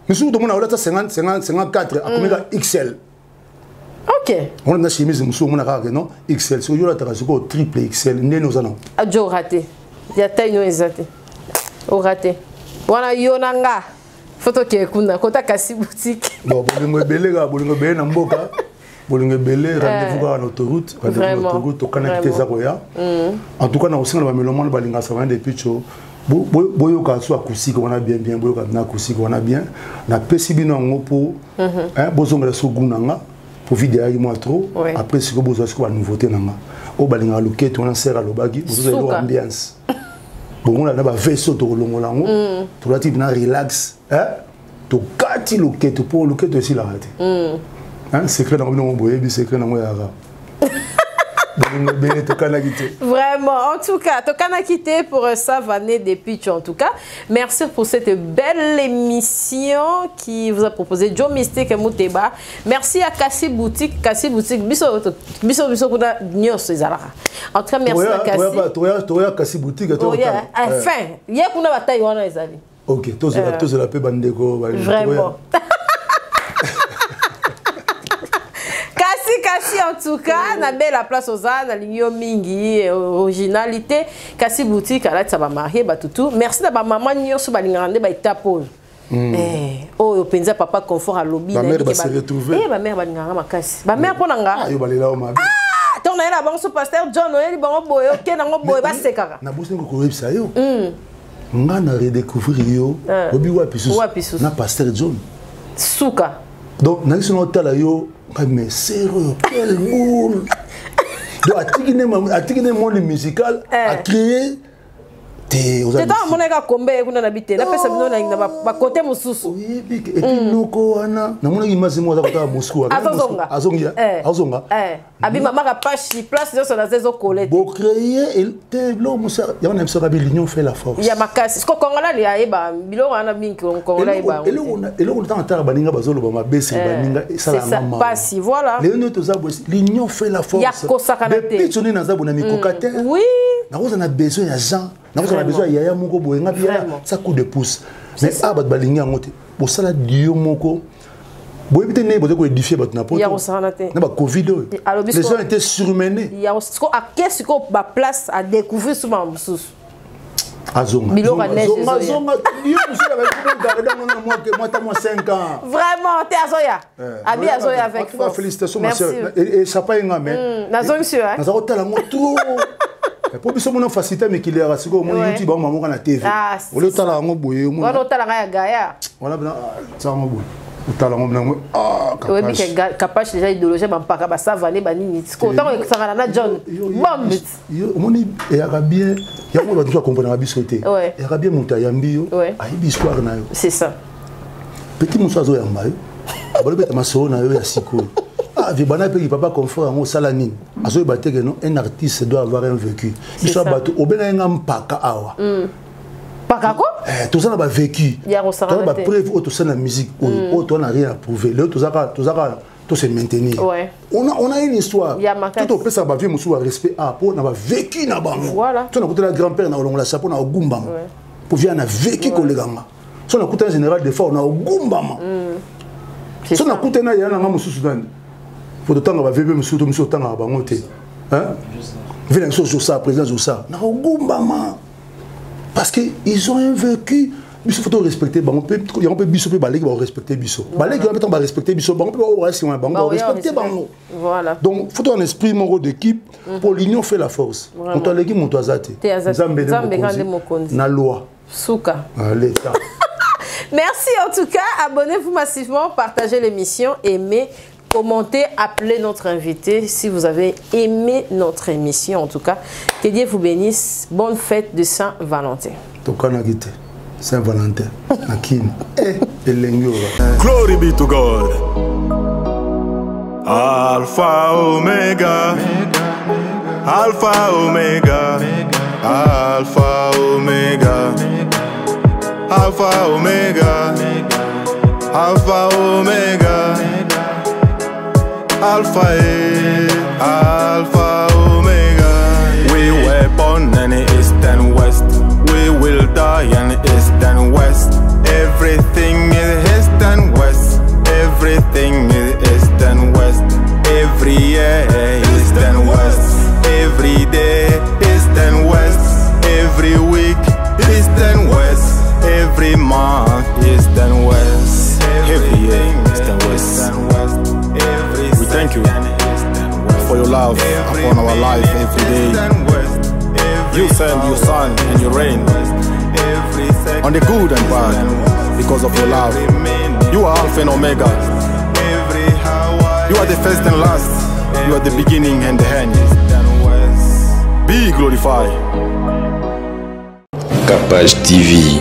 Misuku tomona olata 50, 50, 54, akomi ka XL. Wana na chemise mosusu omona kaka ke non, XL. Soki yo olataka sikoyo triple XL, ndeni oza nango. Ajo oraté ya taille no eza te, oraté wana yo na nga fo tokee kuna kota Kasi Boutique. Bon, bolingo ebele kaka, bolingo ebele na mboka, bolingo ebele. Rendez-vous kaka na autoroute, rendez-vous na autoroute. Tokanaki te eza koya. En tout cas, na kosenga na bamélomane balingaka Savane de Picho, boyoka so acoustique wana bien bien, boyoka na acoustique wana bien. Napesi bino yango mpo bozongela so gu na nga po vide eyaki mwa trop. Après sikoyo bozwa sikoyo banouveauté na nga oyo balingaka loketo wana. Sere alobaki bozozwa eloko Suka. ambiance bomona na baveso, tokolongola yango, tolati na relax, hein? Tokati loketo mpo loketo esilaka te. Hein, secret nango bino boyebi, secret nango yaka bolingo ebele. Tokanaki te. Vraiment, en tout cas, tokana quitté pour Savané des Pitch en tout cas. Merci pour cette belle émission qui vous a proposé Joe Mystique et Mouteba. Merci à Kassi Boutique, Kassi Boutique, biso biso biso kuna nyonso ezalaka. En tout cas, merci à Kassi. Toya Kasi Boutique. Oh yeah, enfin, ye kuna bataille wana ezali. Ok, tozela, tozela mpe bandeko. Vraiment. Kasi, kasi, en tout cas, na belle place oza, na lingi yo mingi, originalité. Kasi Boutique, alatisa ba marié, ba tutu. Merci na ba maman nyonso balingaka nde ba étape oyo. Oyo mpenza papa Confort alobi. Ba mère nayebi ke ba se retrouver. Ba mère balingaka makasi. Ba mère mpo na nga. Ah, yo balela yo mabe. Ntango nayela bango so pasteur John oyeli bango boye, oke nango boye, basekaka. Nabosani kokoyebisa yo, nga na redécouvrir yo obi wapi susu? Wapi susu? Na pasteur John. Suka. Donc nayaki so naotala yo ngai, mais sérieux, quel boule! Donc atiki ne monde musical, a créé. Te oza ntango amonaki kaka kombe ye kuna na bi te napesa bino na bakote mosusu. Oyebi epuis noko wana namonaki image moko aza kotala Moscou. Azozonga. Azongi, azonga. Abi mama kapashi, place nyonso naza ezokole te. Bocréer te biloko mosu yango na biso kabi, l'union fait la force. Ya makasi. Siko Congolais ayeba biloko wana mingi, Congolais ayeba yango te. Eloko ntango atala baninga bazoloba mabe se baninga esalanga mawa. Pasi, voilà. Lelo nde toza boye, l'union fait la force. Ya kosakana te. Depuis toni naza boye na mikoka te. Nakozala na besoin ya Jean, nakozala na besoin ya yaya moko boye, nga mpe yaya sa coup de pouce. Mais awa bato balingi yango te. Bosala dio moko, boyebi te ndenge boza koédifie bato na poto Ya kosakana te. Na bacovid oyo, Alobi les gens étaient surmenés. Ya siko ake sikoyo baplace adécouvrir su makambo mosusu. Azonga. Biloko ya neige Zonga. ezoya. Zonga yo mosusu akalgarde yango na mwa ata mwa 5 ans. Vraiment te, azoya, abi azoya avec En tout cas, force. félicitations ma Merci. sœur. Échappa nga mais Nazongi sur, hein? Naza kotala yango trop po biso mona facilité mikili yaka sikoyo omoni YouTube bango mamoka na TV. Ah, c'est Ole otala yango boye omona. Wana otalanga ya gaya. Wana bena tala yango boye, otala yango bena ah. Oyebi Kapash. ke Kapash déjà idéologie bampaka basavane banini, sikoyo ntango esangana na John bombe. Yo omoni eyaka bien yango, bato mosusu akomprenaka biso te. Eyaka bien moto ayambi yo, ayebi histoire na yo. C'est ça. Petit mosusu azoyamba yo, abalobeta masolo na yo ya sikoyo. Ah vie bana mpe papa confort yango osala nini, azoyeba te ke non, un artiste doit avoir un vécu. Biso ya ça. bato obengaki nga mpaka awa. Mpaka ko. Eh, toza na bavécu. Ya kosakana toza na te. bapreuve oyo tosala na musique oyo, oyo toza na rien à prouver. Lelo toza kaka to se maintenir. On a une histoire. Ya makasi. To topesaka bavie mosusu barespect a mpo na bavécu na bango. Voilà. So nakutela grand père na kolongola chapeau na ogumbama po via na vécu kolekanga. So nakutana général de fois na ogumbama. C'est So ça. nakutana ya nanga mosusu nani po totanga bavie mpe mosusu to mosusu otangaka bango te. Hein? Vie na biso Josa, président Josa, na ogumbama parce que ils ont un vécu. Biso faut respecter bango mpe yango mpe biso mpe baleki barespecte biso, baleki wana mpe ntango barespecte biso, bango mpe baoyo nsima na bango barespecte bango. Voilà. Donc faut un esprit moko d'équipe pour l'union fait la force. Moto aleki moto aza te. Te aza te. Nzambe nde Nzambe kaka nde mokonzi mokonzi. na loi. Suka. L'état. Merci en tout cas. Abonnez-vous massivement, partagez l'émission, aimez, commentez, appelez notre invité si vous avez aimé notre émission. En tout cas, que Dieu vous bénisse. Bonne fête de Saint-Valentin. Tokanaki te Saint Valentin na Kini eh, elengi oyo. Glory be to God. Alpha Omega. Alpha Omega. Alpha Omega. Alpha Omega. Alpha Omega. Alpha E. Alpha Omega. We were born in the east and west. We will die in the east and west. Everything is east and west. Everything is east and west. Every year, east and west. Every day, east and west. Every week, east and west. Every month, east and west. Every year, east and west. We thank you for your love upon our life every day. You send your sun and your rain on the good and bad because of your love. You are Alpha and Omega. You are the first and last. You are the beginning and the end. Be glorified. Capage TV.